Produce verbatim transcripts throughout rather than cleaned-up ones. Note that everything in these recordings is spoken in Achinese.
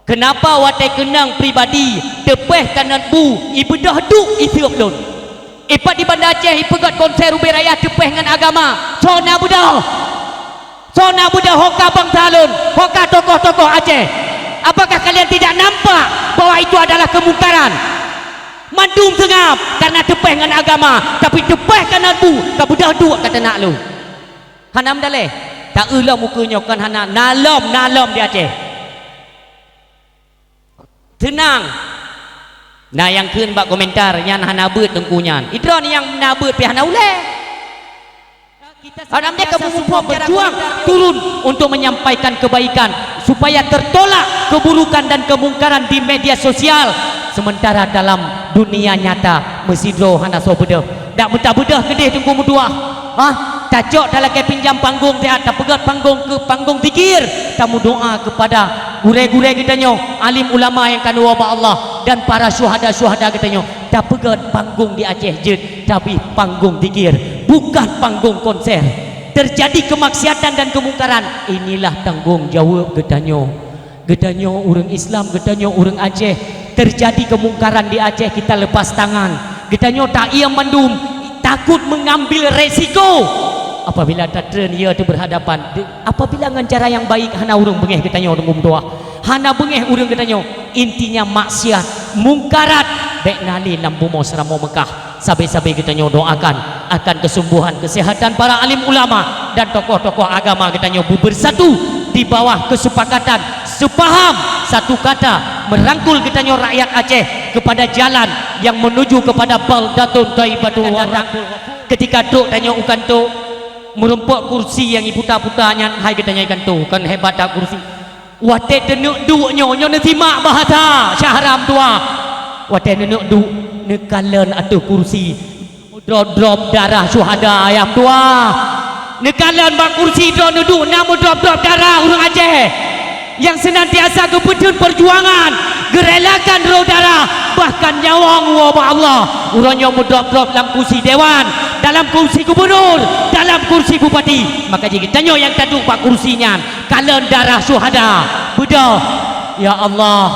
Keunapa watée keunong pribadi teupeh keunan bu, ibeudôh duek iseueb lôn? Ipat di Banda Aceh ipeugét konser ubé raya teupeh ngon agama, soe na beudôh? Soe na beudôh ho ka bansa lôn, ho ka tokoh-tokoh Aceh? Apakah kalian tidak nampak bahwa itu adalah kemungkaran? Mandum seungab karena teupeh ngon agama, tapi teupeh keunan bu ka beudôh duek ka teunak lôn. Hana meudaleh, taeu lom ukeue nyoe kon hana, na lom, na lom di Aceh. Teunang. Na nyang kheun bak komentar, nyan hana beuet teungku nyan. Idroe nyang na beuet pih hana ulée. Hana meudeh kamu muphom berjuang turun untuk menyampaikan kebaikan supaya tertolak keburukan dan kemungkaran di media sosial, sementara dalam dunia nyata meusidroe hana soe beudôh. Dak meuta beudôh keudeh teungku meutuah. Hah? Tacok talakée pinjam panggong siat, tapeugét panggong keu panggong zikir, tameudoa kepada gurée-gurée geutanyoe, alim ulama nyang ka neuwoe bak Allah, dan para syuhada-syuhada geutanyoe. Tapeugét panggong di Aceh jeuet, tapi panggong zikir, bukan panggong konser. Terjadi kemaksiatan dan kemungkaran, inilah tanggung jawab geutanyoe. Geutanyoe ureuëng Islam, geutanyoe ureuëng Aceh, terjadi kemungkaran di Aceh, kita lepas tangan. Geutanyoe taiem mandum, takut mengambil resiko. Apabila tatreun, ya, teuh berhadapan, de-, apabila ngon cara nyang baik hana ureuëng beungéh geutanyoe, teungku meutuah. Hana beungéh ureuëng geutanyoe, intinya maksiat, mungkarat, bék na lé lam bumoe Seuramoe Meukah. Sabe-sabe geutanyoe doakan akan kesembuhan, kesehatan para alim ulama dan tokoh-tokoh agama geutanyoe beubersatu di bawah kesepakatan, sepaham, satu kata, merangkul geutanyoe rakyat Aceh kepada jalan yang menuju kepada baldatun thaibatun wa rabbun. Ketika trok tanyoe u kantô, meurumpok kursi nyang iputa-puta nyan, hai geutanyoe i kantô, kon hebat that kursi. Watée teuneuk duek nyoe, nyoe neusimak bahasa Syah Haram dua. Watée neuneuk duek, neukalon ateueh kursi. Meudrop-drop darah syuhada, ayah dua. Neukalon bak kursi droe neuduek, na meudrop-drop darah ureuëng Aceh nyang senantiasa geupeutheun perjuangan, geurelakan droe darah, bahkan nyawöng woe bak Allah. Uroe nyoe meudrop-drop lam kursi dewan, dalam kursi gubernur, dalam kursi bupati. Maka jih geutanyoe nyang taduek bak kursi nyan, kalon darah syuhada. Beudôh, ya Allah,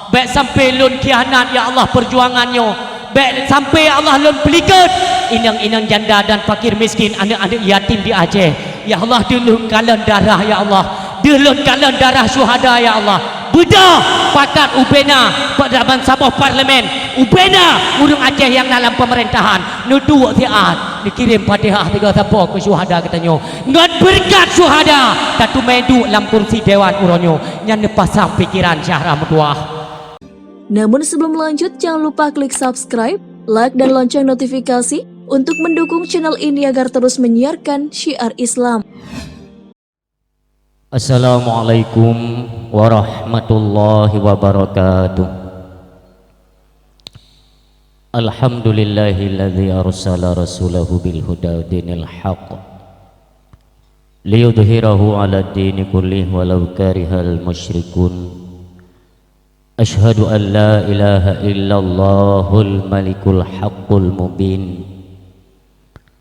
bék sampai lôn khianat, ya Allah, perjuangan nyoe. Bék sampai, ya Allah, lôn peulikot inong-inong janda dan fakir miskin, aneuk-aneuk yatim di Aceh. Ya Allah, deuh lôn kalon darah, ya Allah. Deuh lôn kalon darah syuhada, ya Allah. Beudôh pakat ubena pada bansaboh parlemen, ubena ureuëng Aceh nyang na lam pemerintahan, neuduek siat, neukirém Fatihah tiga sapo keu syuhada geutanyoe. Ngon beureukat syuhada, tateumé duek lam kursi dewan uroe nyoe, nyan neupasang pikeran Syah Haram meutuah. Namun sebelum lanjut, jangan lupa klik subscribe, like, dan lonceng notifikasi untuk mendukung channel ini agar terus menyiarkan syiar Islam. Assalamualaikum warahmatullahi wabarakatuh. Alhamdulillahilladzi arsala rasulahu bil huda wa dinil haq liyudhhirahu 'alad dini kullih walau karihal musyrikun. Asyhadu an la ilaha illallahul malikul haqqul mubin.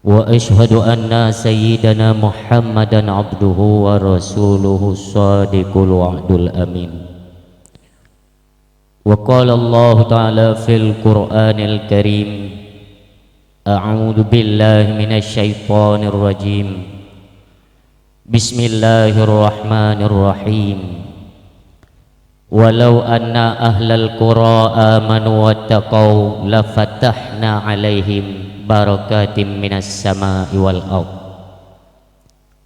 Wa asyhadu anna sayyidana Muhammadan abduhu wa rasuluhu shadiqul wa'dul amin. Wa qala Allahu ta'ala fil Qur'anil Karim, a'udzu billahi minasy syaithanir rajim. Bismillahirrahmanirrahim. Walau anna ahlal qura amanu wattaqau lafatahna 'alaihim barakatim minas sama'i wal ard.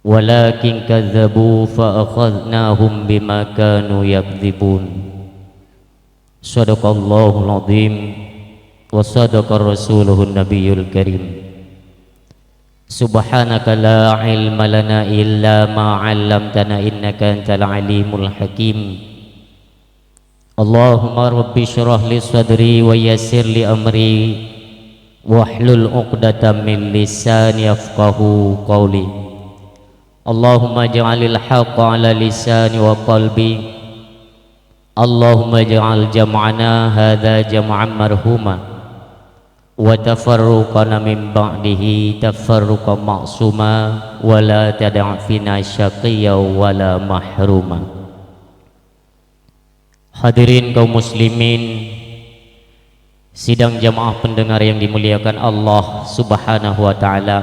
Walakin kadzabu fa akhadnahum bima kanu yakdzibun. Shadaqallahul adzim wa shadaqa rasuluhun nabiyul karim. Subhanaka la ilma lana illa ma 'allamtana innaka antal alimul hakim. Allahumma rabbi syrah li sadri wa yassir li amri wahlul 'uqdatam min lisani yafqahu qawli. Allahumma ij'alil haqqa 'ala lisani wa qalbi. Allahumma ij'al jam'ana hadza jam'an marhuma wa tafarruqana min ba'dihi tafarruqan ma'suma wa la tada' fina syaqiyya wa la mahruma. Hadirin kaum muslimin, sidang jamaah pendengar yang dimuliakan Allah Subhanahu wa Ta'ala.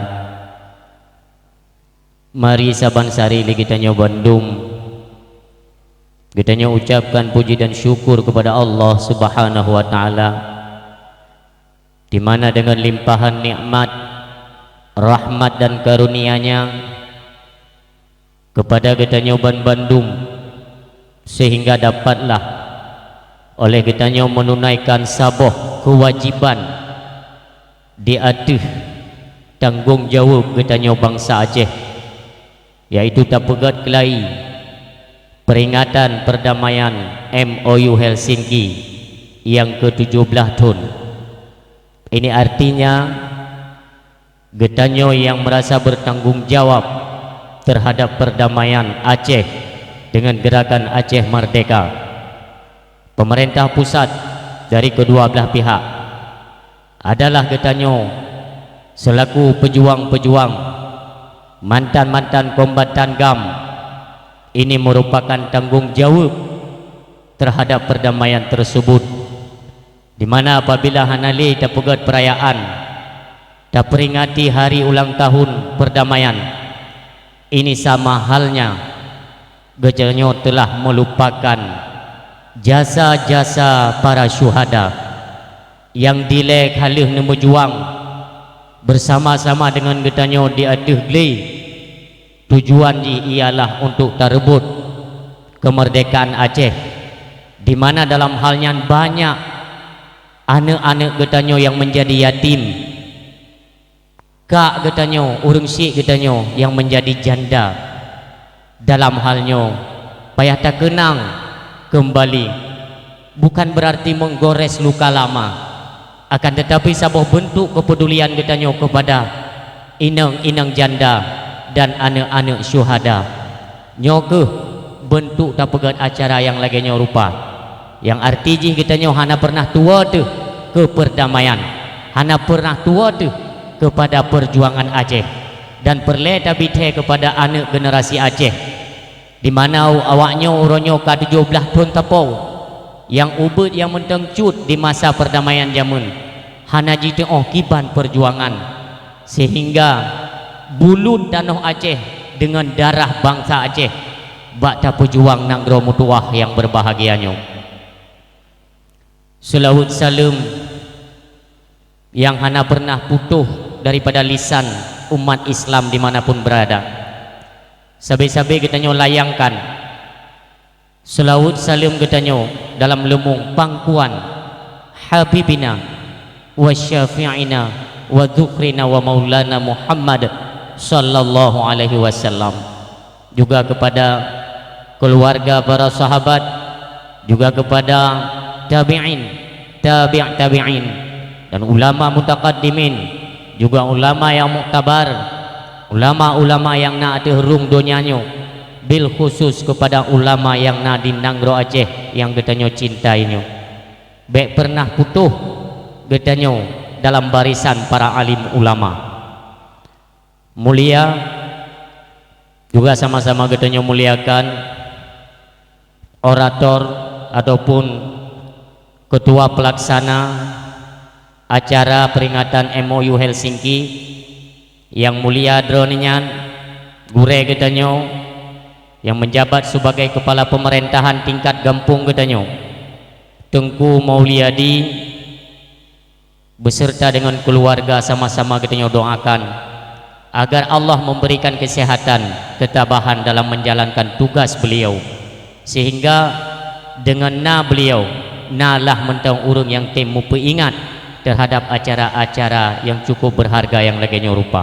Mari saban sari lé geutanyoe bandum, geutanyoe ucapkan puji dan syukur kepada Allah Subhanahu wa Ta'ala, di mana dengan limpahan nikmat, rahmat dan karunia-Nya kepada geutanyoe ban bandum, sehingga dapatlah oleh geutanyoe menunaikan saboh kewajiban di ateueh tanggong jaweueb geutanyoe bansa Aceh, yaitu tapeugét keulai peringatan perdamaian M O U Helsinki nyang ke tujoh blaih thon. Ini artinya, geutanyoe nyang merasa bertanggung jawab terhadap perdamaian Aceh dengan Gerakan Aceh Merdeka, pemerintah pusat dari kedua belah pihak, adalah geutanyoe selaku pejuang-pejuang, mantan-mantan kombatan GAM. Ini merupakan tanggung jawab terhadap perdamaian tersebut, di mana apabila hana lé tapeugét perayaan, taperingati hari ulang tahun perdamaian, ini sama halnya geutanyoe telah melupakan jasa-jasa para syuhada nyang dilée ka lheueh neumeujuang bersama-sama dengan geutanyoe di ateueh glé. Tujuan jih ialah untuk tareubot kemerdekaan Aceh, di mana dalam hal nyan banyak aneuëk-aneuëk geutanyoe nyang menjadi yatim, kak geutanyoe, ureuëng syik geutanyoe nyang menjadi janda. Dalam hal nyoe, payah takeunang keumbali, bukan beurarti menggores luka lama, akan teutapi saboh beuntuk keupedulian geutanyoe keupada inong-inong janda dan aneuëk-aneuëk syuhada. Nyoe kheueh beuntuk tapeugét acara nyang lagée nyoe rupa, nyang arti jih geutanyoe hana peureunah tuwoe teuh keu peurdamaian, hana peureunah tuwoe teuh keupada peurjuangan Aceh, dan peureulée tabi thée keupada aneuëk generasi Aceh, di mana awaknyoe uroe nyoe ka tujoh blaih thon tapau, nyang ubit nyang mantong cut di masa peurdamaian jameun, hana jiteuoh kiban peurjuangan, sehingga bulut tanoh Aceh deungon darah bansa Aceh bak tapeujuang nanggroe meutuwah nyang beurbahagia nyoe. Seulaweuet saleuem nyang hana peureunah putôh daripada lisan umat Islam di mana pun beurada. Sabe-sabe geutanyoe layangkan seulaweuet saleuem geutanyoe dalam leumong pangkuan Habibina wa Syafi'ina wa Dzukhrina wa Maulana Muhammad sallallahu alaihi wasallam, juga keupada keuluwarga para sahabat, juga keupada tabi'in, tabi' tabi'in, dan ulama mutaqaddimin, juga ulama nyang muktabar, ulama-ulama nyang na ateueh rhueng donya nyoe, bil khusus keupada ulama nyang na di nanggroe Aceh nyang geutanyoe cintai nyoe. Bék peureunah putôh geutanyoe dalam barisan para alim ulama. Mulia, juga sama-sama geutanyoe muliakan orator ataupun ketua pelaksana acara peringatan M O U Helsinki, nyang mulia droeneuh nyan, gurée geutanyoe nyang menjabat sebagai kepala pemerintahan tingkat gampông geutanyoe, Teungku Mauliadi, beserta dengan keluarga sama-sama geutanyoe doakan agar Allah memberikan kesehatan, ketabahan dalam menjalankan tugas beliau, sehingga dengan na beliau, na lah mantong ureuëng nyang tem meupeuingat terhadap acara-acara nyang cukup berharga nyang lagée nyoe rupa.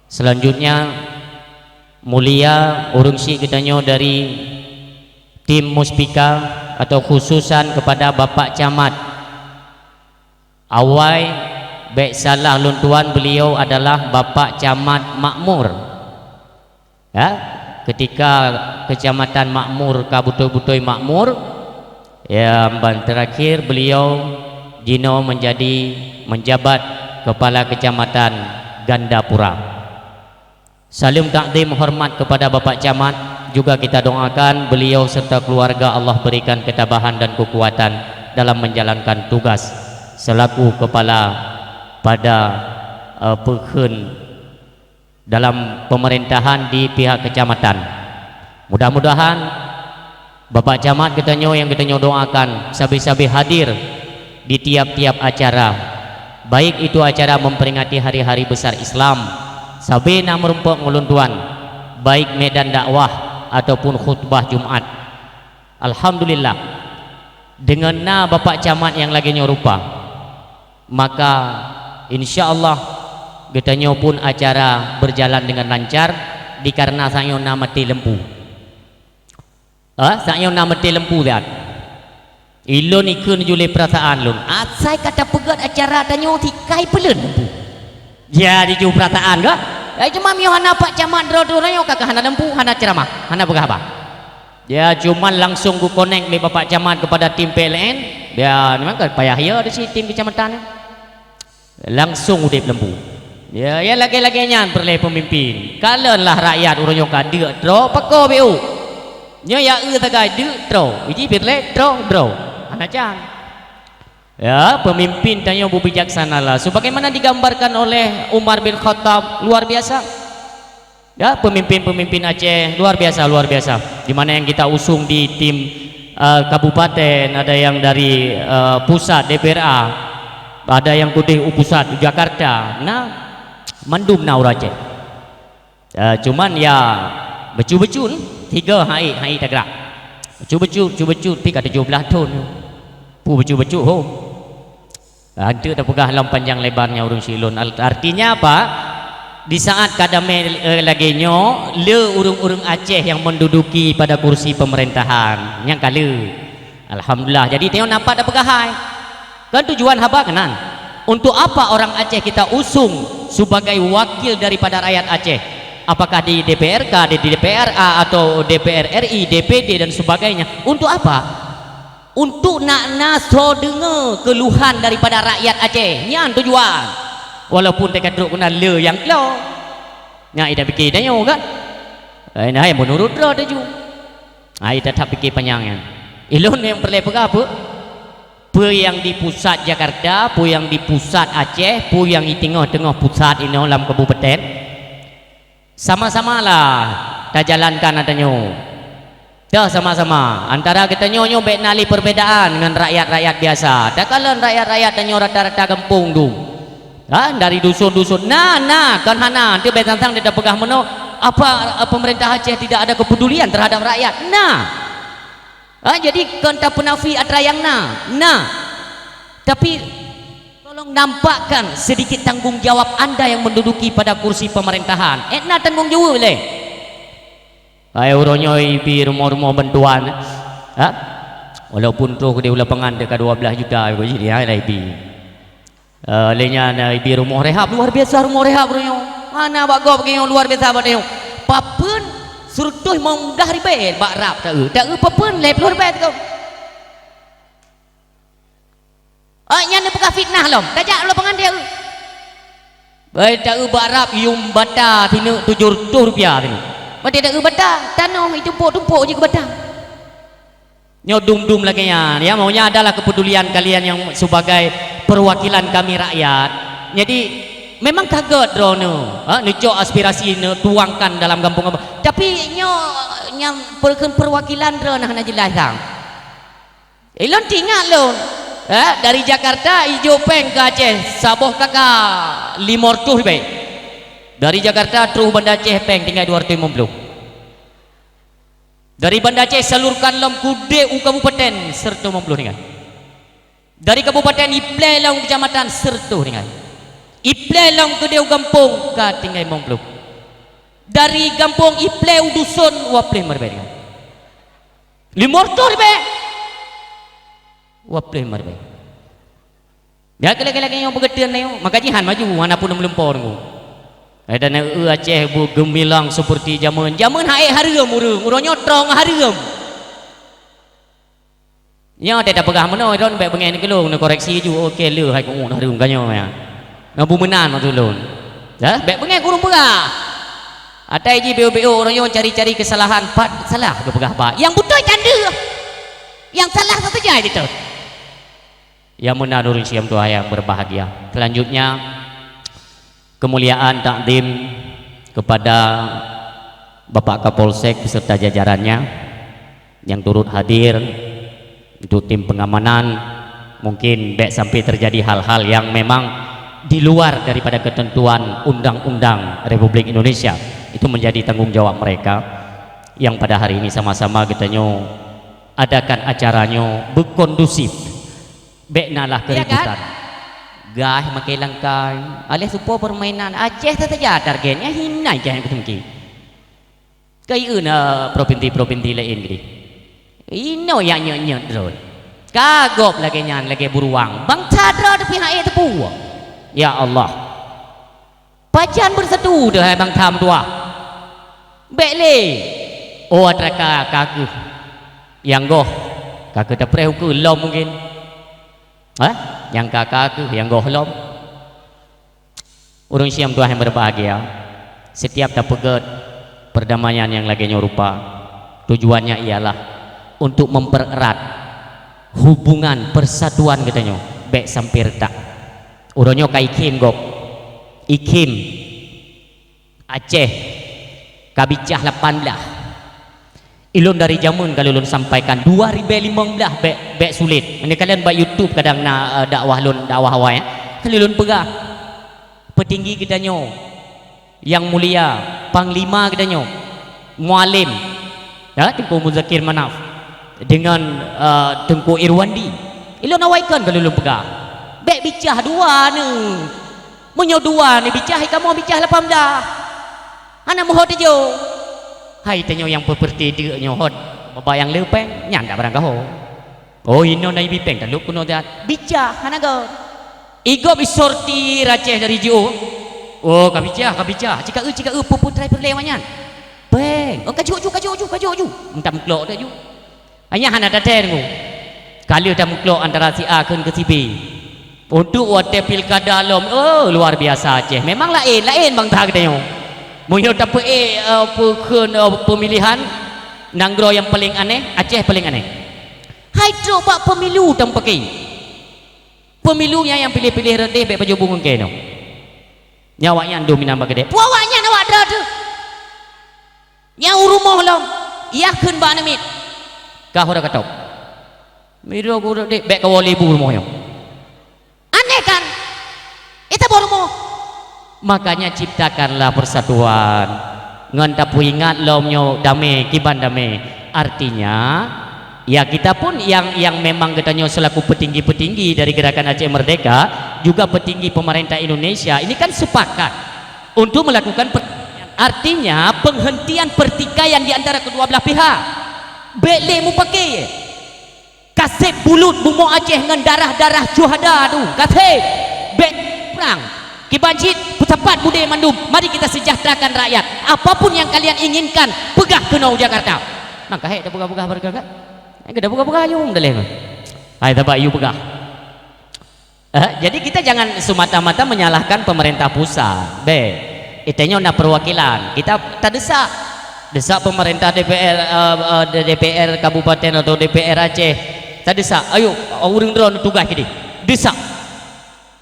Selanjutnya, mulia ureuëng syik geutanyoe dari tim Muspika atau khususan kepada Bapak Camat. Awai, bék salah lôn tuan, beliau adalah Bapak Camat Makmur. Ya, ketika Kecamatan Makmur ka beutôi-beutôi makmur, ya, ban terakhir beliau jinoe menjadi menjabat Kepala Kecamatan Gandapura. Salam takzim hormat kepada Bapak Camat, juga kita doakan beliau serta keluarga Allah berikan ketabahan dan kekuatan dalam menjalankan tugas selaku kepala pada, eh, peukheun dalam pemerintahan di pihak kecamatan. Mudah-mudahan Bapak Camat geutanyoe nyang geutanyoe doakan sabe-sabe hadir di tiap-tiap acara, baik itu acara memperingati hari-hari besar Islam, sabe na meurumpok ngon lôn tuan, baik medan dakwah ataupun khutbah Jumat. Alhamdulillah, deungon na Bapak Camat nyang lagée nyoe rupa, maka insya Allah geutanyoe pun acara berjalan dengan lancar, dikareuna saat nyoe na maté lampu. Ah, saat nyoe na maté lampu siat. Ilôn ikheun ju lé peurasaan lôn. Asai ka tapeugét acara tanyoe sikai peuleuet lampu. Ya, diju peurasaan ka? Eh, cuma miyuh hana Pak Camat droe-droe nyoe ka, ka hana lampu, hana ceramah, hana peugah haba. Ya, cuman langsung geukonek lé Bapak Camat kepada tim P L N. Ya, memang kan payah ya di si tim kecamatan. Langsung udeb lampu. Ya, ya lagée-lagée nyan peureulée peumimpin. Kalonlah rakyat uroe nyoe ka deuk droe pako B U. Nyoe ya eu sagai deuk droe, uji peureulée droe droe. Hana can. Ya, pemimpin tanyoe bijaksanalah sebagaimana digambarkan oleh Umar bin Khattab, luar biasa. Ya, pemimpin-pemimpin Aceh luar biasa, luar biasa. Di mana yang kita usung di tim, eh, kabupaten, ada yang dari, eh, pusat D P R A, ada yang kudeh u pusat u Jakarta. Nah, mandum na ureuëng Aceh. Eh, cuman ya becu-becu ni, tiga hai, hai tagrak. Becu-becu, becu-becu, pi ka tujuh belas thon. Pu becu-becu ho. Hanteuk tapeugah lom panjang lebarnya ureuëng silon. Al-, artinya apa? Di saat ka damé, eh, lagée nyoe, le ureuëng-ureuëng Aceh yang menduduki pada kursi pemerintahan. Nyang ka le. Alhamdulillah. Jadi tanyoe nampak tapeugah hai. Kan tujuan haba keunan. Untuk apa orang Aceh kita usung sebagai wakil daripada rakyat Aceh? Apakah di D P R K, di D P R A atau D P R R I, D P D dan sebagainya? Untuk apa? Untuk nak na soe deungoe keuluhan daripada rakyat Aceh. Nyan tujuan. Walaupun teuka trok keunan le nyang klo. Nyan ita pike tanyoe kan? Eh, nah, menurut droe tuju. Ah, ita that pike panyang nyan. Ilôn nyang peureulée peugah peue? Peue nyang di pusat Jakarta, peue nyang di pusat Aceh, peue nyang di teungoh-teungoh pusat inoe lam kabupaten. Sama-samalah tajalankan ata nyoe. Dah sama-sama. Antara geutanyoe nyoe bék na lé perbedaan ngon rakyat-rakyat biasa. Takalon rakyat-rakyat tanyoe rata-rata gampông dum. Ha, dari dusun-dusun. Na, na, kon hana. Teuh bék sang-sang tapeugah meunoe, apa, eh, pemerintah Aceh tidak ada kepedulian terhadap rakyat? Na. Ha, jadi kon tapeunafi atra nyang na. Na. Tapi tolong nampakkan sedikit tanggung jawab anda yang menduduki pada kursi pemerintahan. Eh, na tanggung jawab lé. Hai uroe nyoe ibi rumoh-rumoh bantuan. Ha? Walaupun troh di lapangan dekat dua belas juta, ibu jadi hai lah ibi. Eh, lé nyan, eh, ibi rumoh rehab luar biasa, rumoh rehab uroe nyoe. Hana bak gob lagée nyoe luar biasa bak tanyoe. Papeuen seureutôh limong blah ribée bak rab taeu. Taeu papeuen lhée ploh ribée teuka. Ah, nyan neupeugah fitnah lom. Tajak u lapangan taeu. Bai taeu bak rab yuem bata sineuk tujoh reutôh rupiah sineuk. Maté taeu bata, tanoh itumpok-tumpok jih keu bata. Nyoe dum-dum lagée nyan, ya, maunya adalah kepedulian kalian yang sebagai perwakilan kami rakyat. Jadi, memang ka gét droeneuh, ha, neucok aspirasi neutuangkan dalam gampông-gampông. Tapi nyoe nyang per-, perwakilan droeneuh hana jeulaih sang. Ilôn teuingat lôn, ha, dari Jakarta ijok péng keu Aceh saboh kaka limong reutôh ribée. Dari Jakarta troh Banda Aceh péng tinggai dua reutôh limong ploh. Dari Banda Aceh salurkan lom keudeh u kabupaten seureutôh limong ploh tinggai. Dari kabupaten iplée lom kecamatan seureutôh tinggai. Iplée lom keudeh u gampông ka tinggai limong ploh. Dari gampông iplée u dusun dua ploh limong ribée tinggai. Limong reutôh ribée. Dua ploh limong ribée. Ya, keu lagée-lagée nyang peugeuteun nyoe, maka jihan maju, hana pun meulumpo nunggu. Ada na eu Aceh bu geumilang seperti jameun. Jameun hai hareuem ureueng, uroe nyoe trong hareuem. Nyoe teuka peugah meunoe, droen bék beungéh neukeulong, neukoreksi ju, oke, le hai keu hareuem ka nyoe ya. Nyoe bu meunan maksud lôn. Ya, bék beungéh kureueng peugah. Atai jih beu-beu ureuëng nyoe cari-cari keusalahan, pat salah geupeugah ba. Nyang beutôi tan deuh. Nyang salah saja itu. Yang benar ureuëng siam tuha yang berbahagia. Selanjutnya, kemuliaan takdim kepada Bapak Kapolsek beserta jajarannya yang turut hadir untuk tim pengamanan. Mungkin bèk sampai terjadi hal-hal yang memang di luar daripada ketentuan undang-undang Republik Indonesia. Itu menjadi tanggung jawab mereka yang pada hari ini sama-sama geutanyoe adakan acara nyoe beukondusif. Bèk na lah keributan. Gaih makai langkai, aléh supo permainan Aceh saja targetnya hina Aceh nyang keuteumki. Kaieu na provinsi-provinsi laén geude. Inoe nyang nyot-nyot droe. Ka gob lagèe nyan, lagèe buruang. Bangsa droe teupih hai teupeu. Ya Allah. Pajan beusatu teuh hai bangsa meutuwah. Bèk lé. Oh, atra ka, ka keuh. Nyang goh. Ka keuh tapreh ukeue lom mungkin. Hah? Nyang ka, ka keuh, nyang goh lom. Ureuëng siam tuha yang berbahagia, setiap tapeugét perdamaian yang lagèe nyoe rupa, tujuannya ialah untuk mempererat hubungan persatuan geutanyoe, bèk sampai retak. Uroe nyoe ka ikhém gob, ikhém Aceh ka bicah lapan blah. Ilôn dari jameun ka lôn sampaikan, dua ribèe limong blah bèk, bèk sulet. Meunyoe kalon bak YouTube kadang na, eh, dakwah lôn, dakwah awai, eh. Ka lôn peugah, peutinggi geutanyoe, yang mulia, panglima geutanyoe, Mualem, ya, Teungku Muzakir Manaf, deungon, eh, Teungku Irwandi. Ilôn awai kon ka lôn peugah. Bèk bicah dua neuh. Meunyoe dua neuh bicah, kamoe bicah lapan blah. Hana meuhot teujok. Hai tanyoe nyang peupeureuté deuk nyoe hot, babah nyang le péng, nyan dak barang gaho. Oh, inoe na ibi péng, talok keunoe that. Bicah, hana göt. Igob isorti raceh dari jiôh. Oh, ka bicah, ka bicah. Cika eu, cika eu, peue-peue trai peureulèe awak nyan. Péng. Oh, ka jok ju, ka jok ju, ka jok ju. Entah meuklok dak ju. Hanya hana taté deungoe. Ka lheueh tameuklok antara si A kheun keu si B. Untuk watèe pilkada lom, oh, luar biasa Aceh. Memang laén, laén bangsa geutanyoe. Meunyoe tapeuék, eh, peue kheun, eh, pemilihan, nanggroe nyang paleng aneh, Aceh paleng aneh. Hai trok bak pemilu tameupakè. Pemilu nyan nyang piléh-piléh rot deh bèk pajoh bungong keunoe. Nyan awak nyan dum inan bak keudè. Peue awak nyan awak droe teuh. Nyang u rumoh lom, yah kheun bak aneuk miet. Ka udah katop. Mido guruk dek, bèk kawoe lé bu rumoh nyoe. Aneh kan? Ita boh rumoh. Makanya ciptakanlah persatuan. Ngon tapeuingat lom nyoe damé, kiban damé. Artinya, ya kita pun yang, yang memang geutanyoe selaku petinggi-petinggi dari Gerakan Aceh Merdeka, juga petinggi pemerintah Indonesia, ini kan sepakat untuk melakukan per-, artinya penghentian pertikaian di antara kedua belah pihak. Bèk lé mupakè kaseb bulut bumoe Aceh ngon darah-darah syuhada tu. Kaseb. Bèk prang. Kiban cit peusapat budé mandum. Mari kita sejahterakan rakyat. Apapun yang kalian inginkan, peugah keunoe u Jakarta. Maka hek dah peugah-peugah barangkakat. Hek dah peugah-peugah yum daleh. Hai tabak yu peugah. Eh, jadi kita jangan semata-mata menyalahkan pemerintah pusat. Bèk. Itanyoe na perwakilan. Kita tadesak. Desak pemerintah D P R, eh, eh, D P R kabupaten atau D P R Aceh. Tadesak. Ayo, ureueng droe tugaih keudeh. Desak.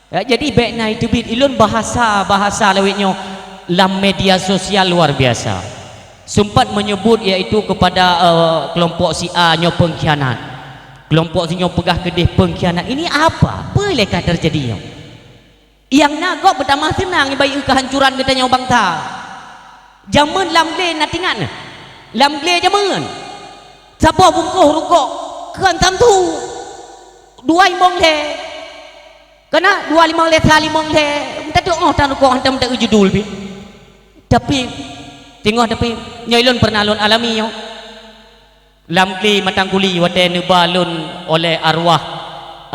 Ya, jadi bèk na iteubiet ilôn bahasa, bahasa lawét nyoe lam media sosial luar biasa. Sempat menyebut iaitu kepada, eh, kelompok si A nyoe pengkhianat. Kelompok si nyoe peugah keudeh pengkhianat. Ini apa? Peue lé ka terjadi nyoe? Nyang na gob beutamah seunang nibak kehancuran geutanyoe bansa. Jameun lam glé na tingat nyoe. Lam glé jameun. Saboh bungkôh rukok kheun samsu. Dua limong lhèe. Kana dua limong lhèe, sa limong lhèe. Meutateuoh tan rukok hantom ta judul pih. Tapi, teungoh tapi, nyoe lôn pernah lôn alami nyoe. Lam glé Matang Kuli watèe neuba lôn oleh arwah,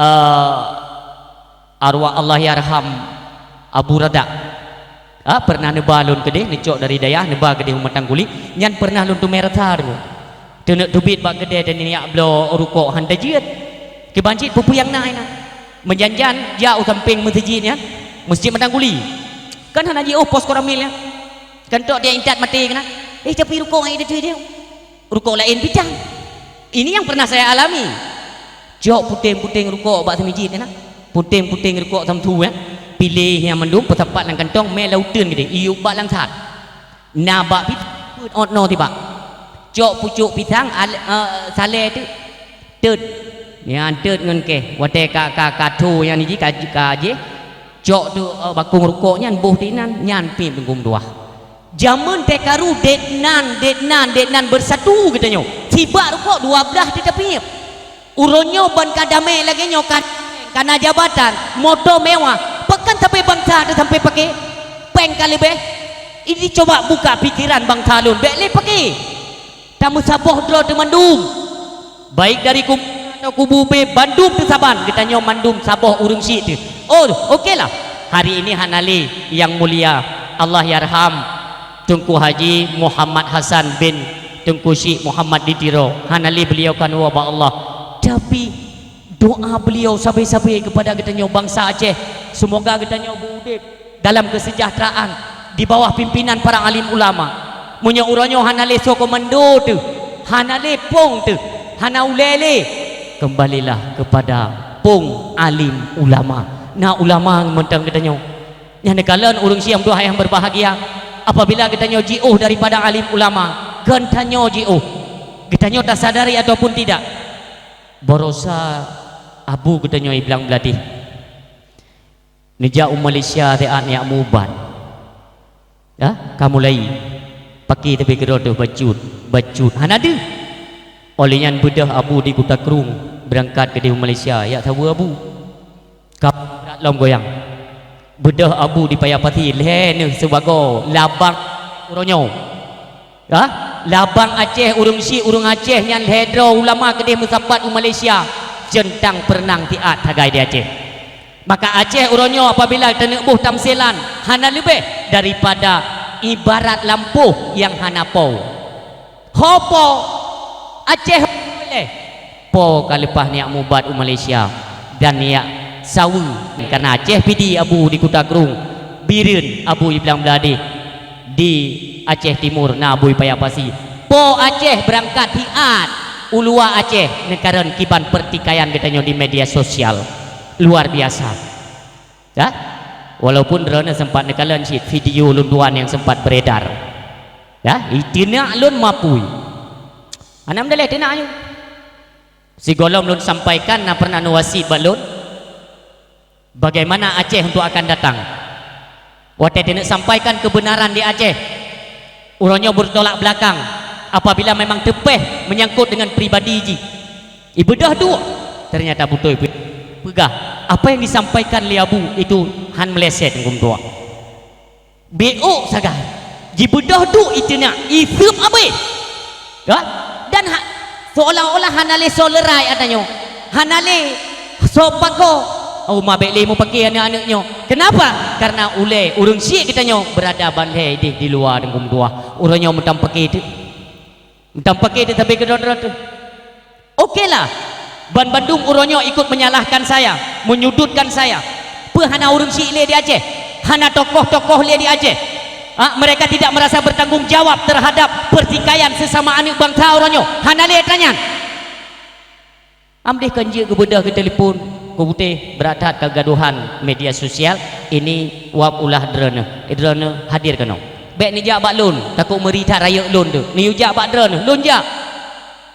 eh, arwah Allahyarham Abu Radak. Ah, pernah neuba lôn keudeh, neucok dari dayah, neuba keudeh u Matang Kuli. Nyan pernah lôn teumé rasa deungoe. Teuneuk teubiet bak keudè dan nyak bloe rukok han tajeuet. Kiban cit peue-peue nyang na inan. Meujan-jan jak u sampéng meuseujid nyan, Meuseujid Matang Kuli. Kan hana jiôh pos Koramil nyan. Kan tok dia intat maté keunan. Eh, tapi rukok ngon ideh tu ideh. Rukok laén picang. Ini yang pernah saya alami. Cok puténg-puténg rukok bak seumijet keunan. Puténg-puténg rukok samsu, ya. Piléh nyang mandum peusapat lam kantong, mé lam uteuen geude, iyup bak langsat. Na bak pit-, peuet ot noe tibak. Cok pucok pisang, al-, eh, salée teuk. Teut. Nyan teut ngon keh. Watée ka, ka, ka tho nyan jih, ka, ka jih. Cok tu, eh, bakong rukok nyan, boh di nan, nyan pih teungku meutuah. Jameun teukaru det nan, det nan, det nan beusatu geutanyoe. Sibak rukok dua blaih teuh tapiep. Uroe nyoe ban ka damé lagée nyoe kan, kana jabatan, moto mewah, pakon sabe bansa teuh sampai paké? Péng ka leubeh. Ini coba buka pikiran bansa lôn, bék lé paké. Tameusaboh droe teuh mandum, baik dari kubu A atau kubu B, bandum teuh saban, geutanyoe mandum saboh ureuëng syiek teuh. Oh, oke lah. Hari ini hana lé, Yang Mulia Allahyarham Teungku Haji Muhammad Hasan bin Teungku Syiek Muhammad di Tiro, hana lé beliau ka neuwoe bak Allah. Tapi doa beliau sabe-sabe kepada geutanyoe bansa Aceh, semoga geutanyoe beuudeb dalam kesejahteraan di bawah pimpinan para alim ulama. Meunyoe uroe nyoe hana lé soe komando teuh, hana lé pong teuh, hana ulée lé, kembalilah kepada pong alim ulama. Na ulama mantong geutanyoe. Nyang neukalon ureuëng syiek meutuah nyang berbahagia, apabila geutanyoe jiôh daripada alim ulama, geutanyoe jiôh. Geutanyoe tasadari ataupun tidak, barosa abu geutanyoe Iblang Bladih neujak u Malaysia siat neujak meuubat. Ya, ka mulai paké tapi keudroe teuh bacut, bacut. Hana deuh. Óh lheueh nyan beudôh abu di Kuta Krueng, beurangkat keudeh u Malaysia, jak saweue abu. Ka brat lom goyang. Beudôh abu di Paya Pasi, lhée neuh sibagoe labang uroe nyoe. Ya, labang Aceh, ureuëng syiek, ureuëng Aceh nyan lhée droe ulama keudeh meusapat u Malaysia, ceunitang peureunang siat sagai di Aceh. Maka Aceh uroe nyoe apabila taneuk boh tamsilan, hana leubeh daripada ibarat lampôh nyang hana po. Ho po, Aceh ho lé. Po ka leupah neujak meuubat u Malaysia dan neujak saweue. Karena Aceh Pidie abu di Kuta Krueng, Bireuen abu Iblang Bladih di Aceh Timur na abu Paya Pasi. Po Aceh beurangkat siat u luwa Aceh neukalon kiban peurtikaian geutanyoe di media sosial. Luar biasa. Ya? Walaupun droeneuh sempat neukalon cit video lôn tuan nyang sempat beredar. Ya, iteunak lôn mapui. Hana meudaleh teunak nyoe. Sigohlom lôn sampaikan na pernah neuwasiet bak lôn, bagaimana Aceh untuk akan datang. Watée teuneuk sampaikan kebenaran di Aceh, uroe nyoe bertolak belakang apabila memang teupeh menyangkut dengan pribadi jih. Ibeudôh duek, ternyata beutôi pe-, peugah apa yang disampaikan lé Abu itu han meuleset huköm tuha. Bék sagai. Jibeudôh duek iteunak, iseup abéh. Ya? Dan ha-, seolah-olah hana lé soe leurai ata nyoe. Hana lé soe pakoe. Oh, ma bék lé meupaké aneuëk-aneuëk nyoe. Kenapa? Karena ulée ureuëng syiek geutanyoe beurada ban lhée ideh di luwa huköm tuha. Uroe nyoe meutam paké teuk. Meutam paké teuk sabe keudroe-droe teuh. Okelah, ban bandum uroe nyoe ikut menyalahkan saya, menyudutkan saya. Peue hana ureuëng syiek lé di Aceh? Hana tokoh-tokoh lé di Aceh? Ha, mereka tidak merasa bertanggung jawab terhadap pertikaian sesama aneuëk bansa uroe nyoe? Hana lé atra nyan. Amdeh kon jeuet geubeudôh geutelepon, geuputéh brat that keugadohan media sosial, ini wab ulah droeneuh. Droeneuh hadir keunoe. Bék neujak bak lôn, takot meuri that rayeuk lôn teuh. Neuyue jak bak droeneuh, lôn jak.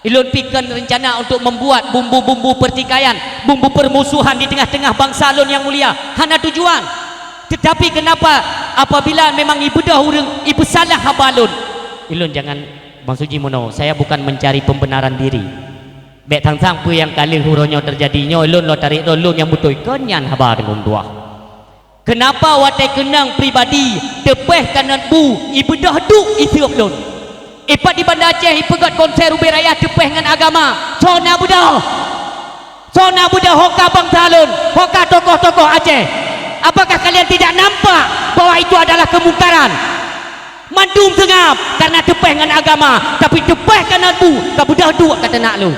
Ilôn pih kon reuncana untuk membuat bumbu-bumbu pertikaian, bumbu permusuhan di tengah-tengah bansa lôn nyang mulia. Hana tujuan. Tetapi kenapa apabila memang ibeudôh ureuëng, ipeusalah haba lôn? Ilôn jangan, maksud jih meunoe, saya bukan mencari pembenaran diri. Bék sang-sang peue nyang ka lheueh uroe nyoe teujadi nyoe, lôn lôn tarek droe lôn nyang beutôi, kon nyan haba huköm tuha. Kenapa watée keunong pribadi teupeh kanot bu ibeudôh duek iseup lôn? Ipat di Banda Aceh ipeugét konser ubé raya teupeh ngon agama. Soe na beudôh? Soe na beudôh ho ka bansa lôn, ho ka tokoh-tokoh Aceh? Apakah kalian tidak nampak bahwa itu adalah kemungkaran? Mandum seungab karena teupeh ngon agama, tapi teupeh kanot bu ka beudôh duek ka teunak lôn.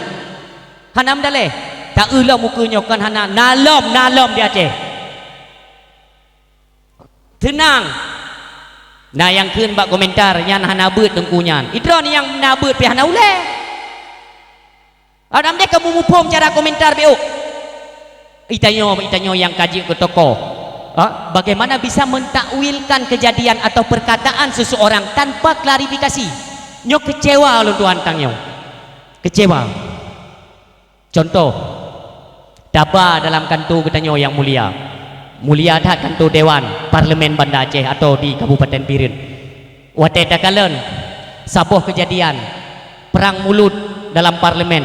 Hana meudaleh, ta-eu lom ukeue nyoe kon hana, na lom, na lom di Aceh. Teunang. Na nyang kheun bak komentar, nyan hana beuet teungku nyan. Idroe nyang na beuet pih hana ulée. Adam deh kamu muphom cara komentar beuk. Itanyoe, itanyoe nyang ka jeuet keu tokoh. Ha? Bagaimana bisa mentakwilkan kejadian atau perkataan seseorang tanpa klarifikasi? Nyoe kecewa lôn tuan tang nyoe. Kecewa. Contoh, taba dalam kanto geutanyoe nyang mulia. Mulia that kanto Dewan Parlemen Banda Aceh atau di Kabupaten Bireuen. Watée takalon saboh keujadian perang mulut dalam parlemen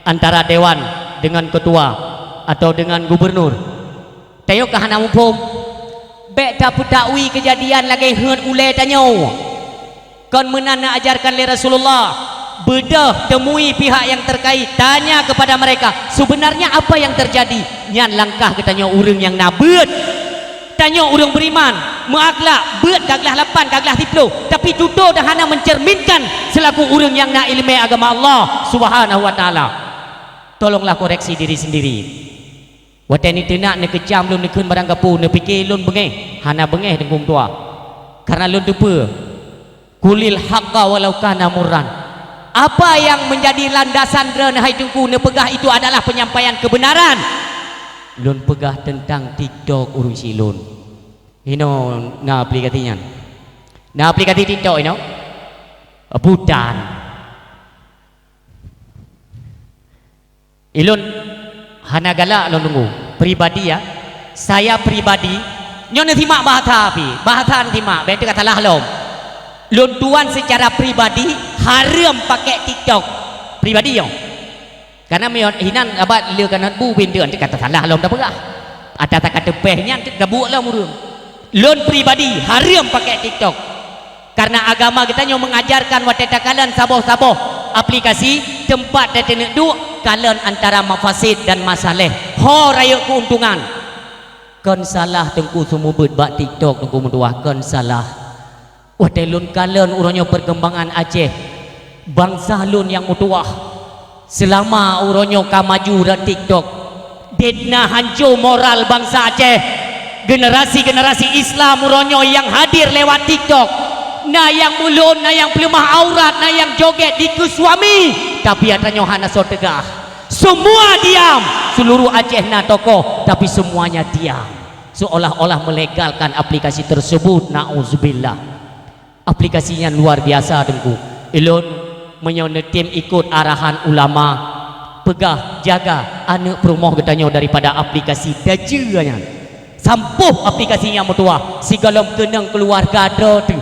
antara dewan deungon ketua atau deungon gubernur, tanyoe ka hana muphom. Bék tapeutakwi keujadian lagée heuet ulée tanyoe. Kon meunan neuajarkan lé Rasulullah, beudôh temui pihak nyang terkait, tanya kepada mereka, sebenarnya apa yang terjadi? Nyan langkah geutanyoe ureuëng nyang na beuet. Tanyoe ureuëng beriman, meuakhlak, beuet ka glah lapan, ka glah siplôh, tapi tutoe dan hana mencerminkan selaku ureuëng nyang na iéleumé agama Allah Subhanahu wa Taala. Tolonglah koreksi diri sendiri. Watée neuteunak neukeucam lôn neukheun barang gapu, neupike lôn beungéh, hana beungéh teungku meutuah. Karena lôn teupeue, "Qulil haqqa walau kana murran." Apa yang menjadi landasan droeneuh hai teungku neupeugah itu adalah penyampaian kebenaran. Lôn peugah teuntang TikTok ureuëng si lôn. Inoe na aplikasi nyan. Na aplikasi TikTok inoe? Bukan. Ilôn hana galak lôn teungku, pribadi ya. Saya pribadi, nyoe neusimak bahasa pih, bahasa neusimak, bék teuka salah lom. Lôn tuan secara pribadi hareuem pakai TikTok. Pribadi nyoe. Karena meunyoe hinan abat le kana bu binteuen teuka salah lom tapeugah. Ata taka teupeh nyan teuka buet lom ureuëng. Lôn pribadi hareuem pakai TikTok. Karena agama geutanyoe mengajarkan watée takalon saboh-saboh aplikasi teumpat tateuneuk duek, kalon antara mafasid dan masaleh. Ho rayeuk keuntungan. Kon salah teungku seumeubeuet bak TikTok teungku meutuah, kon salah. Watée lôn kalon uroe nyoe perkembangan Aceh, bansa lôn nyang meutuwah, seulama uroe nyoe ka maju rot TikTok, debna hanco moral bansa Aceh. Generasi-generasi Islam uroe nyoe nyang hadir lewat TikTok, na nyang mulon, na nyang peuleumah aurat, na nyang joget dikeue suami, tapi ata nyoe hana soe teugah. Semua diam, seluruh Aceh na tokoh, tapi semuanya diam. Seolah-olah melegalkan aplikasi tersebut, na'udzubillah. Aplikasi nyan luar biasa teungku. Ilôn meunyoe neutem ikot arahan ulama, peugah jaga aneuëk peurumoh geutanyoe daripada aplikasi dajeue nyan. Sampôh aplikasi nyan meutuwah, sigohlom keunong keuluwarga droe teuh.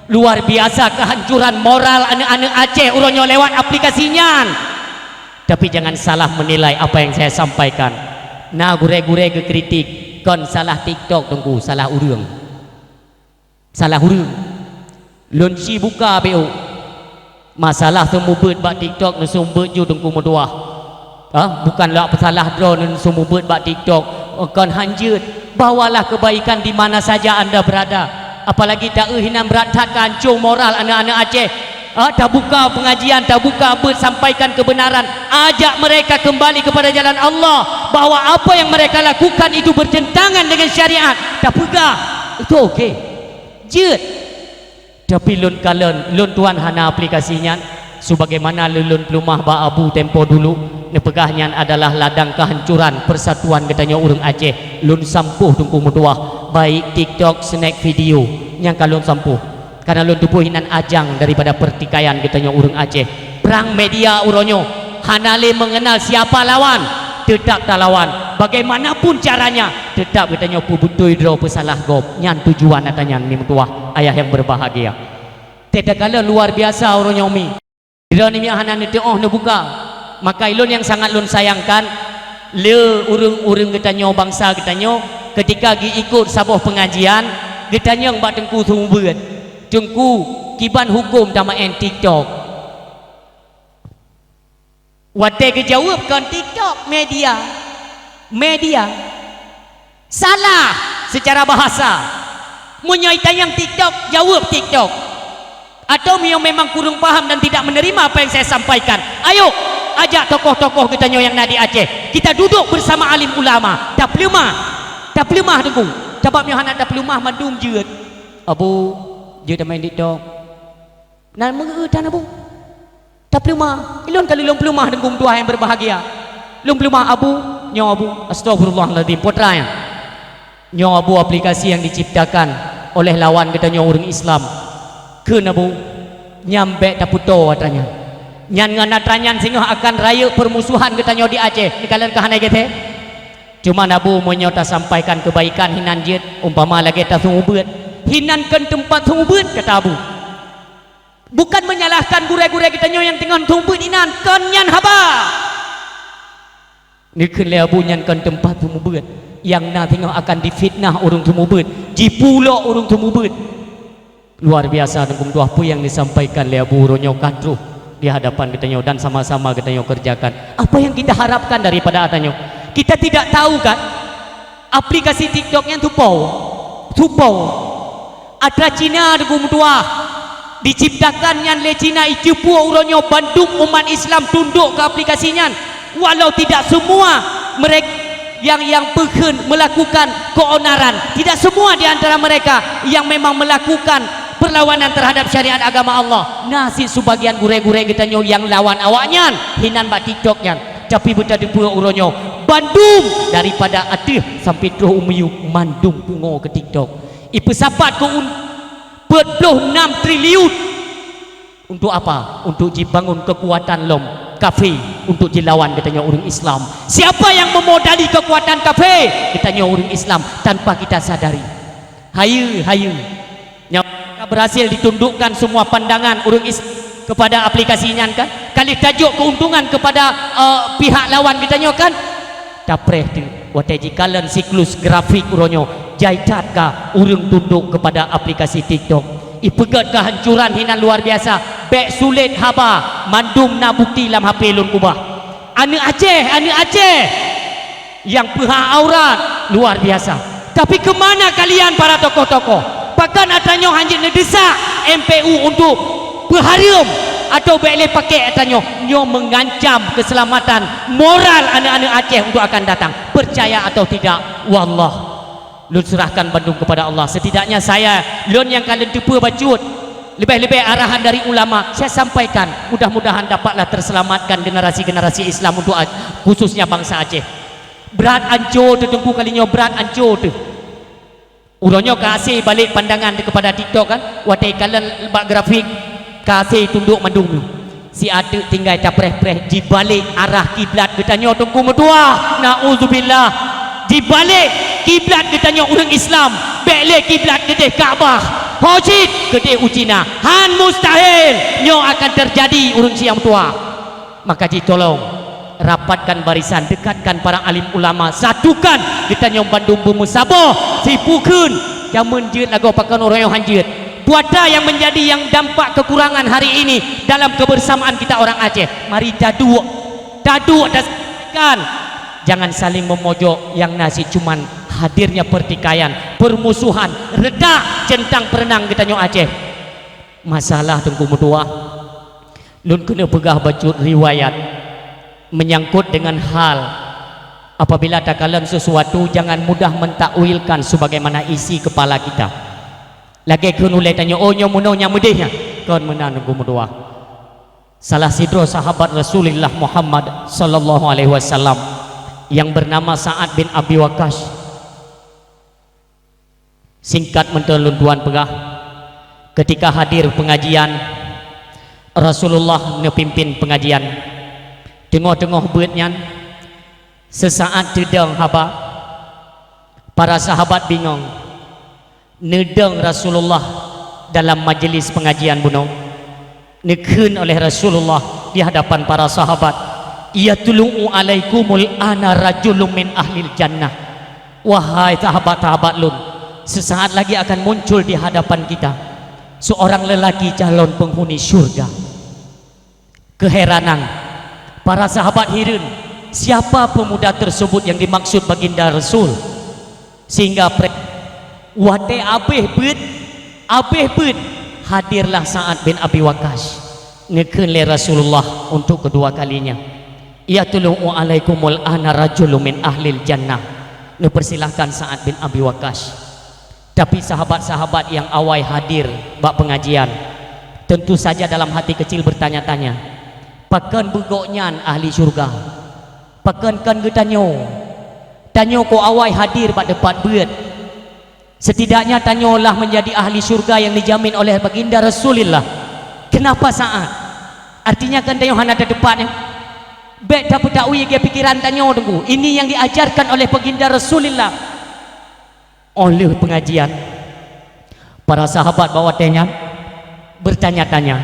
Luar biasa kehancuran moral aneuëk-aneuëk Aceh uroe nyoe lewat aplikasi nyan. Tapi jangan salah menilai apa yang saya sampaikan. Na gurée-gurée geukritik, kon salah TikTok teungku, salah ureuëng. Salah ureuëng. Lôn ci buka beuk. Masalah seumeubeuet bak TikTok neuseumeubeuet ju teungku meutuwah. Ah, bukan lak peusalah droe neuseumeubeuet bak TikTok. Kon hanjeuet. Bawalah kebaikan di mana saja anda berada. Apalagi taeu hinan brat that ka ancong moral aneuëk-aneuëk Aceh. Ah, tabuka pengajian, tabuka beuet sampaikan kebenaran. Ajak mereka kembali kepada jalan Allah, bahwa apa yang mereka lakukan itu bertentangan dengan syariat. Tapeugah, itu okey. Jeuet. Tapi lôn kalon, lôn tuan hana aplikasi nyan. Sebagaimana lôn peuleumah bak Abu tempo dulu, neupeugah nyan adalah ladang kehancuran persatuan geutanyoe ureuëng Aceh. Lôn sampôh teungku meutuwah, baik TikTok, snack video, nyang ka lôn sampôh. Karena lôn teupeue hinan ajang daripada pertikaian geutanyoe ureuëng Aceh. Perang media uroe nyoe hana lé mengenal siapa lawan, tetap talawan. Bagaimanapun caranya, tetap geutanyoe peubeutôi droe peusalah gob. Nyan tujuan ata nyan mi meutuwah, ayah yang berbahagia. Teutakala luar biasa uroe nyoe mi. Droeneuh nyoe hana neuteuoh neubuka. Maka ilôn nyang sangat lôn sayangkan, le ureuëng-ureuëng geutanyoe, bansa geutanyoe, ketika geuikot saboh pengajian, geutanyong bak teungku seumeubeuet, "Teungku, kiban huköm tameu'en TikTok?" Watée geujaweueb kon TikTok, media. Media. Salah secara bahasa. Meunyoe itanyong TikTok, jaweueb TikTok. Atau meunyoe memang kureueng paham dan tidak menerima apa yang saya sampaikan, ayo, ajak tokoh-tokoh geutanyoe nyang na di Aceh. Kita duduk bersama alim ulama. Tapeuleumah. Tapeuleumah teungku. Sabab nyoe hana tapeuleumah mandum jeuet. Abu, jeuet main TikTok. Na meu'eu tan Abu. Tapeuleumah, ilôn ka lôn peuleumah Teungku meutuah nyang berbahagia. Lôn peuleumah Abu, nyoe Abu, astagfirullahalazim, putra nyan. Nyoe Abu aplikasi nyang diciptakan oleh lawan geutanyoe ureuëng Islam. Kheun Abu, nyan bék tapeutoe atra nyan. Nyan ngon atra nyan singoh akan rayeuk peurmusuhan geutanyoe di Aceh. Neukalon ka hana gét he? Cuman Abu, meunyoe tasampaikan keubaikan hinan jeuet, umpama lagée taseumeubeuet. Hinan kon teumpat seumeubeuet, kata Abu. Bukan menyalahkan gurée-gurée geutanyoe nyang teungoh seumeubeuet inan, kon nyan haba. Neukheun lé Abu nyan kon teumpat seumeubeuet, nyang na teungoh akan difitnah ureuëng seumeubeuet, jipulok ureuëng seumeubeuet. Luar biasa Teungku meutuah peue nyang disampaikan lé Abu uroe nyoe ka troh di hadapan geutanyoe dan sama-sama geutanyoe kerjakan. Apa yang kita harapkan daripada atanyoe? Kita tidak tahu kan? Aplikasi TikTok nyan tupau. Tupau. Atra Cina Teungku meutuah. Diciptakan nyan lé Cina, iceupue uroe nyoe bandum umat Islam tundok keu aplikasi nyan. Walau tidak semua mereka yang, yang peukheun melakukan keonaran, tidak semua di antara mereka yang memang melakukan perlawanan terhadap syariat agama Allah. Na cit sebagian gurée-gurée geutanyoe nyang lawan awaknyan hinan bak TikTok nyan. Tapi beuteupeue uroe nyoe bandum daripada ateueh sampai troh u miyueb mandum pungo keu TikTok. Ipeusapat keu un-, peuet ploh nam triliun. Untuk apa? Untuk jibangun kekuatan lom kafé untuk jilawan geutanyoe ureuëng Islam. Siapa yang memodali kekuatan kafé? Geutanyoe ureuëng Islam tanpa kita sadari. Hayeue, hayeue. Nyoe ka berhasil ditundukkan semua pandangan ureuëng Islam kepada aplikasi nyan kan? Ka lheueh tajok keuntungan kepada, eh, pihak lawan geutanyoe kan? Tapreh teuk, watée jikalon siklus grafik uroe nyoe, jai that ka ureuëng tundok keupada aplikasi TikTok. Ipeugét keuhancuran hinan luar biasa, bék sulet haba, mandum na bukeuti lam H P lôn keubah. Aneuëk Aceh, aneuëk Aceh nyang peuhah aurat, luar biasa. Tapi keu mana kalian para tokoh-tokoh? Pakon atanyoe hana jeuet neudeusak M P U untuk peuhareuem atau bék lé pakék atanyoe? Nyoe mengancam keselamatan moral aneuëk-aneuëk Aceh untuk akan datang. Percaya atau tidak, wallah, lôn serahkan bandum kepada Allah. Setidaknya saya, lôn nyang ka lôn teupeue bacut, leubeh-leubeh arahan dari ulama, saya sampaikan. Mudah-mudahan dapatlah terselamatkan generasi-generasi Islam untuk a-, khususnya bangsa Aceh. Brat anco teuh Teungku kali nyoe, brat anco teuh. Uroe nyoe ka hase balek pandangan teuh keupada TikTok kan, watée ikalon bak grafik, ka hase tundok mandum nyoe. Siat teuk tinggai tapreh-preh jibalek arah kiblat geutanyoe Teungku meutuah. Nauzubillah. Jibalek kiblat geutanyoe ureuëng Islam, bék lé kiblat keudeh Ka'bah. Ho cit keudeh u Cina. Han mustahil nyoe akan teujadi ureuëng siang meutuah. Maka jitolong rapatkan barisan, dekatkan para alim ulama, satukan geutanyoe bandum beumeusaboh, sipukheun, jameun jeuet lagoe pakon uroe nyoe han jeuet. Peue atra nyang menjadi nyang dampak kekurangan hari ini dalam kebersamaan kita orang Aceh. Mari taduek, taduek dan selesaikan. Jangan saling memojok, nyang na cit cuman hadirnya pertikaian, permusuhan, retak centang perenang geutanyoe Aceh. Masalah Teungku meutuah. Lôn keuneuk peugah bacut riwayat menyangkut dengan hal, apabila takalon sesuatu, jangan mudah mentakwilkan sebagaimana isi kepala kita. Lagée kheun ulée tanyoe, "Oh, nyoe meunoe nyang meudeh nyan." Kon meunan Teungku meutuah. Salah sidroe sahabat Rasulullah Muhammad sallallahu alaihi wasallam yang bernama Sa'ad bin Abi Waqqas. Singkat mantong lôn tuan peugah, ketika hadir pengajian, Rasulullah neupimpin pengajian. Teungoh-teungoh beuet nyan, seusaat teudong haba, para sahabat bingong. Neudong Rasulullah dalam majlis pengajian bunoe. Neukheun oleh Rasulullah di hadapan para sahabat, "Yatlu'u alaikumul ana rajulun min ahlil jannah." Wahai sahabat-sahabat lôn, sesaat lagi akan muncul di hadapan kita seorang lelaki calon penghuni syurga. Keheranan, para sahabat hireuen, siapa pemuda tersebut yang dimaksud Baginda Rasul? Sehingga pre-, watée abéh beuet, abéh beuet, hadirlah Sa'ad bin Abi Waqqas. Neukheun lé Rasulullah untuk kedua kalinya, "Yatlu'u alaikumul ana rajulun min ahlil jannah." Neupersilahkan Sa'ad bin Abi Waqqas. Tapi sahabat-sahabat nyang awai hadir bak pengajian, tentu saja dalam hati kecil bertanya-tanya, "Pakon beugok nyan ahli syurga? Pakon kon geutanyoe? Tanyoe kok awai hadir bak teumpat beuet? Setidaknya tanyoe lah menjadi ahli syurga yang dijamin oleh Baginda Rasulullah. Kenapa Sa'ad?" Artinya kan tanyoe hana teupat nyan. Bék tapeutakwi lagée pikiran tanyoe, Teungku. Ini yang diajarkan oleh Baginda Rasulullah. Óh lheueh pengajian, para sahabat bak watée nyan bertanya-tanya,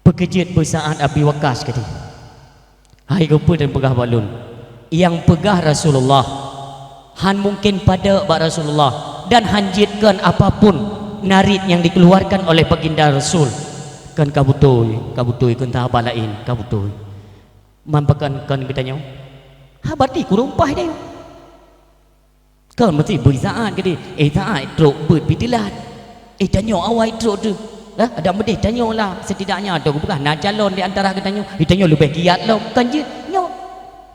"Peu keuh jeuet beu Sa'ad Abi Waqqas keudeh? Hai, keupeue dan peugah bak lôn?" Nyang peugah Rasulullah, han mungken padub bak Rasulullah, dan han jeuet kon apapun narit nyang dikeuluarkan oleh Baginda Rasul. Kon ka beutôi, ka beutôi, kon sahabat laén, ka beutôi. Man pakon kon geutanyoe? Haba ti kureueng paih deh. Kon meusti beu Sa'ad keudeh. Eh, Sa'ad trok beuet pih teulat. Eh, tanyoe awai trok teuh. Lah, adak meudeh tanyoe lah. Setidaknya atoe geupeugah na calon di antara geutanyoe. Eh, tanyoe leubeh giat lom. Kon jeuet nyoe.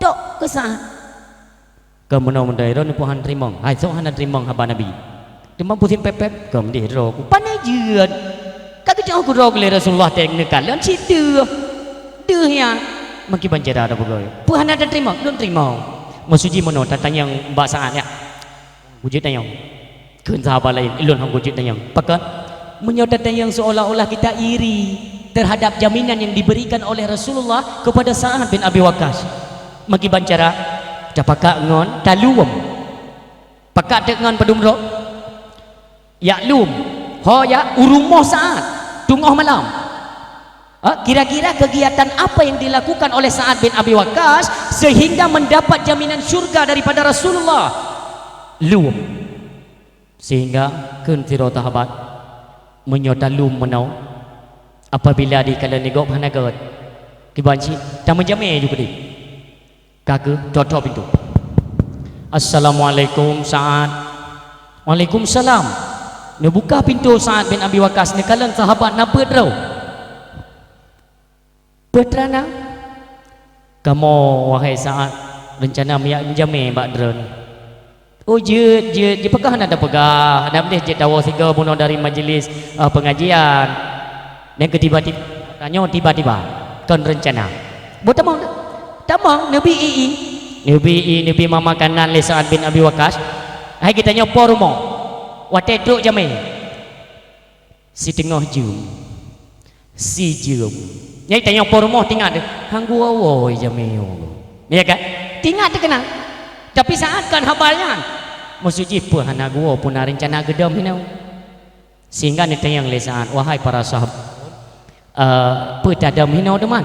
Tok keu Sa'ad. Kon meunoe meuntah droeneuh pih han teurimong. Hai, soe hana teurimong haba Nabi? Teuma pusing pép-pép, "Kon meudeh droe ku." Pane jeuet. Ka geucok keudroe lé Rasulullah teuh neukalon cit deuh. Deuh nyan. Meukiban cara tapeugah, "Peue hana tateurimong?" "Lôn teurimong." Maksud jih meunoe, tatanyong bak Sa'ad nyan. Kujeuet tanyong. Kheun sahabat laén, "Ulôn hana kujeuet tanyong." Pakon? Meunyoe tatanyong seolah-olah kita iri terhadap jaminan yang diberikan oleh Rasulullah kepada Sa'ad bin Abi Waqqas. Meukiban cara, tapakat ngon talum. Pakat teuk ngon padum droe? Jak lom. Ho jak u rumoh Sa'ad, teungoh malam. Ha, kira-kira kegiatan apa yang dilakukan oleh Sa'ad bin Abi Waqqas sehingga mendapat jaminan syurga daripada Rasulullah? Lom. Sehingga kheun sidroe sahabat, meunyoe talom meunoe, apabila dikalon lé gob hana gét, kiban cit tameujamé ju keudeh. Ka kheueh, trok-trok pintoe. "Assalamualaikum, Sa'ad." "Waalaikumsalam." Neubuka pintoe Sa'ad bin Abi Waqqas, neukalon sahabat na peuet droe. "Peue teuma na?" "Kamoe, wahai Sa'ad, reuncana meujak meujamé bak droeneuh." "Oh, jeuet, jeuet, jeuet, pakon hana tapeugah, hana meudeh jeuet tawoe sigoe bunoe dari majlis, eh, pengajian. Nyang keu tiba-tiba, tanyoe tiba-tiba, kon reuncana." "Boh tamong, tamong, neubi ié." Neubi ié, neubi makanan lé Sa'ad bin Abi Waqqas. Hai geutanyoe po rumoh, watée trok jamé. Siteungoh jeuem, sijeuem. Nyang tanyoe po rumoh teuingat, han geuwoe-woe jamé nyoe. Ya kan? Teuingat teuh keunan. Tapi Sa'ad kon haba nyan. Maksud jih peue hana geuwoe, peue na reuncana geudom hinoe. Sehingga neutanyong lé Sa'ad, "Wahai para sahabat, eh, peue tadom hinoe teuma?"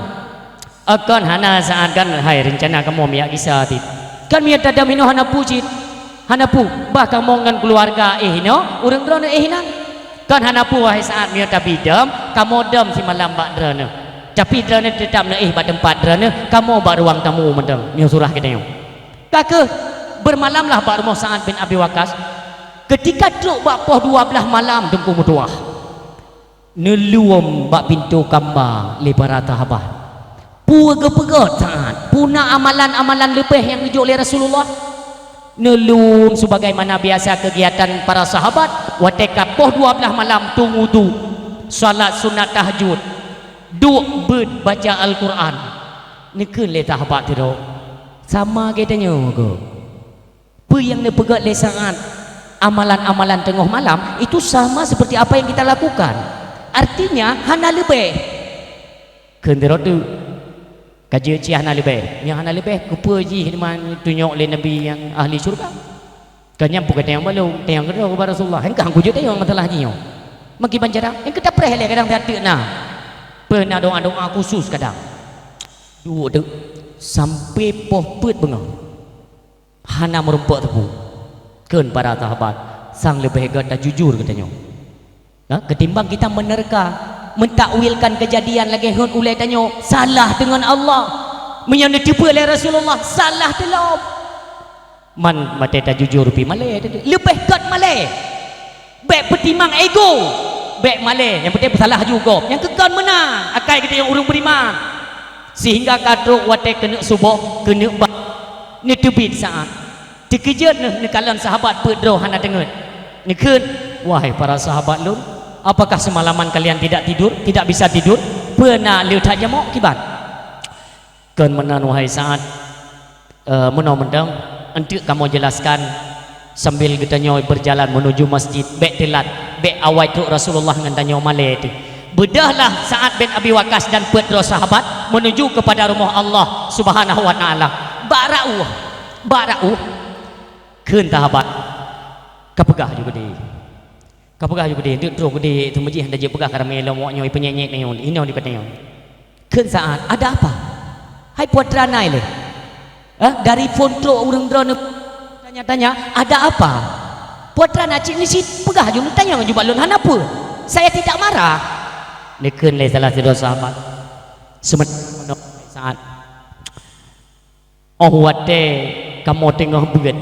"Eh, kon hana Sa'ad, kan hai reuncana kamoe meujak gisa cit." "Kon meunyoe tadom hinoe hana peue cit?" "Hana peue, bah kamoe ngon keuluwarga éh hinoe, ureuëng droeneuh éh inan." "Kon hana peue, wahai Sa'ad, meunyoe tabi dom, kamoe dom simalam bak droeneuh. Tapi droeneuh teutab neuéh bak teumpat droeneuh, kamoe bak ruang tamu mantong, meunyoe surah geutanyoe." Ka kheueh, bermalamlah bak rumoh Sa'ad bin Abi Waqqas. Keutika trok bak poh dua blaih malam Teungku meutuwah, neulom bak pintoe kamba lé para sahabat. Peue geupeugét Sa'ad? Peue na amalan-amalan leubeh nyang geujok lé Rasulullah? Neulom sebagaimana biasa kegiatan para sahabat, watée ka poh dua blaih malam tueng udhu, salat sunat tahajud, duek beuet baca Al-Quran. Neukheun lé sahabat sidroe, "Sama geutanyoe keuh." Peue nyang neupeugét lé Sa'ad, amalan-amalan teungoh malam, itu sama seperti apa yang kita lakukan. Artinya, hana leubeh. Kheun sidroe teuk, "Ka jeuet cit hana leubeh." "Nyang hana leubeh, keupeue jih teuma tunyok lé Nabi nyang ahli syurga?" "Kon nyan peue geutanyoe balom, tanyong keudroe ubak Rasulullah. Nyang keuh han kujeuet tanyong masalah jih nyoe." Meukiban cara, nyang keuh tapreh lé kadang that teuk na. Peue na doa-doa khusus kadang. Duek teuk, sampoe poh peuet beungoh. Hana meurumpok teupeu. Kheun para sahabat, sang leubeh gét tajujur geutanyoe. Nah, ketimbang kita menerka, mentakwilkan kejadian lagée hon ulée tanyoe, salah deungon Allah. Meunyoe neuteupeue lé Rasulullah, salah teulom. Man watée tajujur pih malée, leubeh gét malée. Bék peutimang ego. Bék malée, nyang penting peusalah ju gob. Nyang keu kon meunan, akai geutanyoe ureuëng beriman. Sehingga ka trok watée keuneuk suboh, keuneuk ba, neuteubiet Sa'ad. Teukeujot neuh neukalon sahabat peuet droe hana teungeut. Neukheun, "Wahai para sahabat lôn, apakah semalaman kalian tidak tidur, tidak bisa tidur? Peue na le that jamok kiban?" "Kon meunan, wahai Sa'ad, eh, meunoe mantong, eunteuk kamoe jelaskan sambil geutanyoe berjalan menuju masjid, bék teulat, bék awai trok Rasulullah ngon tanyoe malée teuh." Beudahlah Sa'ad bin Abi Waqqas dan peuet droe sahabat menuju kepada rumoh Allah Subhanahu wa Ta'ala. Bak rauh, bak rauh, kheun sahabat, "Ka peugah ju keudeh. Ka peugah ju keudeh, deuk trok keudeh, teumeuji hana jeuet peugah ka ramé lom awak nyoe, ipeunyét-nyét nyoe, inoe di kota nyoe." Kheun Sa'ad, "Ada apa? Hai putra nai lé? Eh, dari phon trok ureuëng droeneuh tanya-tanya, ada apa? Putra na cit nisi peugah ju, neutanyong ju bak lôn, hana peue. Saya tidak marah." Neukheun lé salah sidroe sahabat, "Seumeuteunoe Sa'ad, óh watée kamoe teungoh beuet,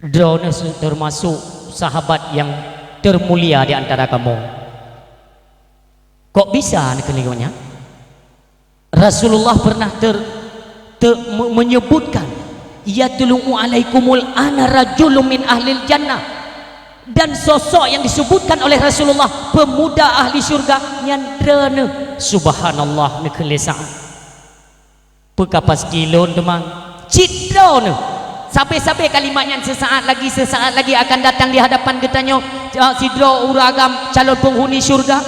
droeneuh su-, termasuk sahabat yang termulia di antara kamoe." "Kok bisa?" neukheun lé gobnyan. "Rasulullah pernah ter-, te-, me-, menyebutkan, 'Yatlu'u alaikumul ana rajulun min ahlil jannah.' Dan sosok yang disebutkan oleh Rasulullah, pemuda ahli syurga, nyan droeneuh." "Subhanallah," neukheun lé Sa'ad. "Peue ka pasti lôn teuma?" "Cit droeneuh. Sabe-sabe kalimat nyan, 'Sesaat lagi, sesaat lagi akan datang di hadapan geutanyoe, eh, sidroe ureuëng agam calon penghuni syurga.'"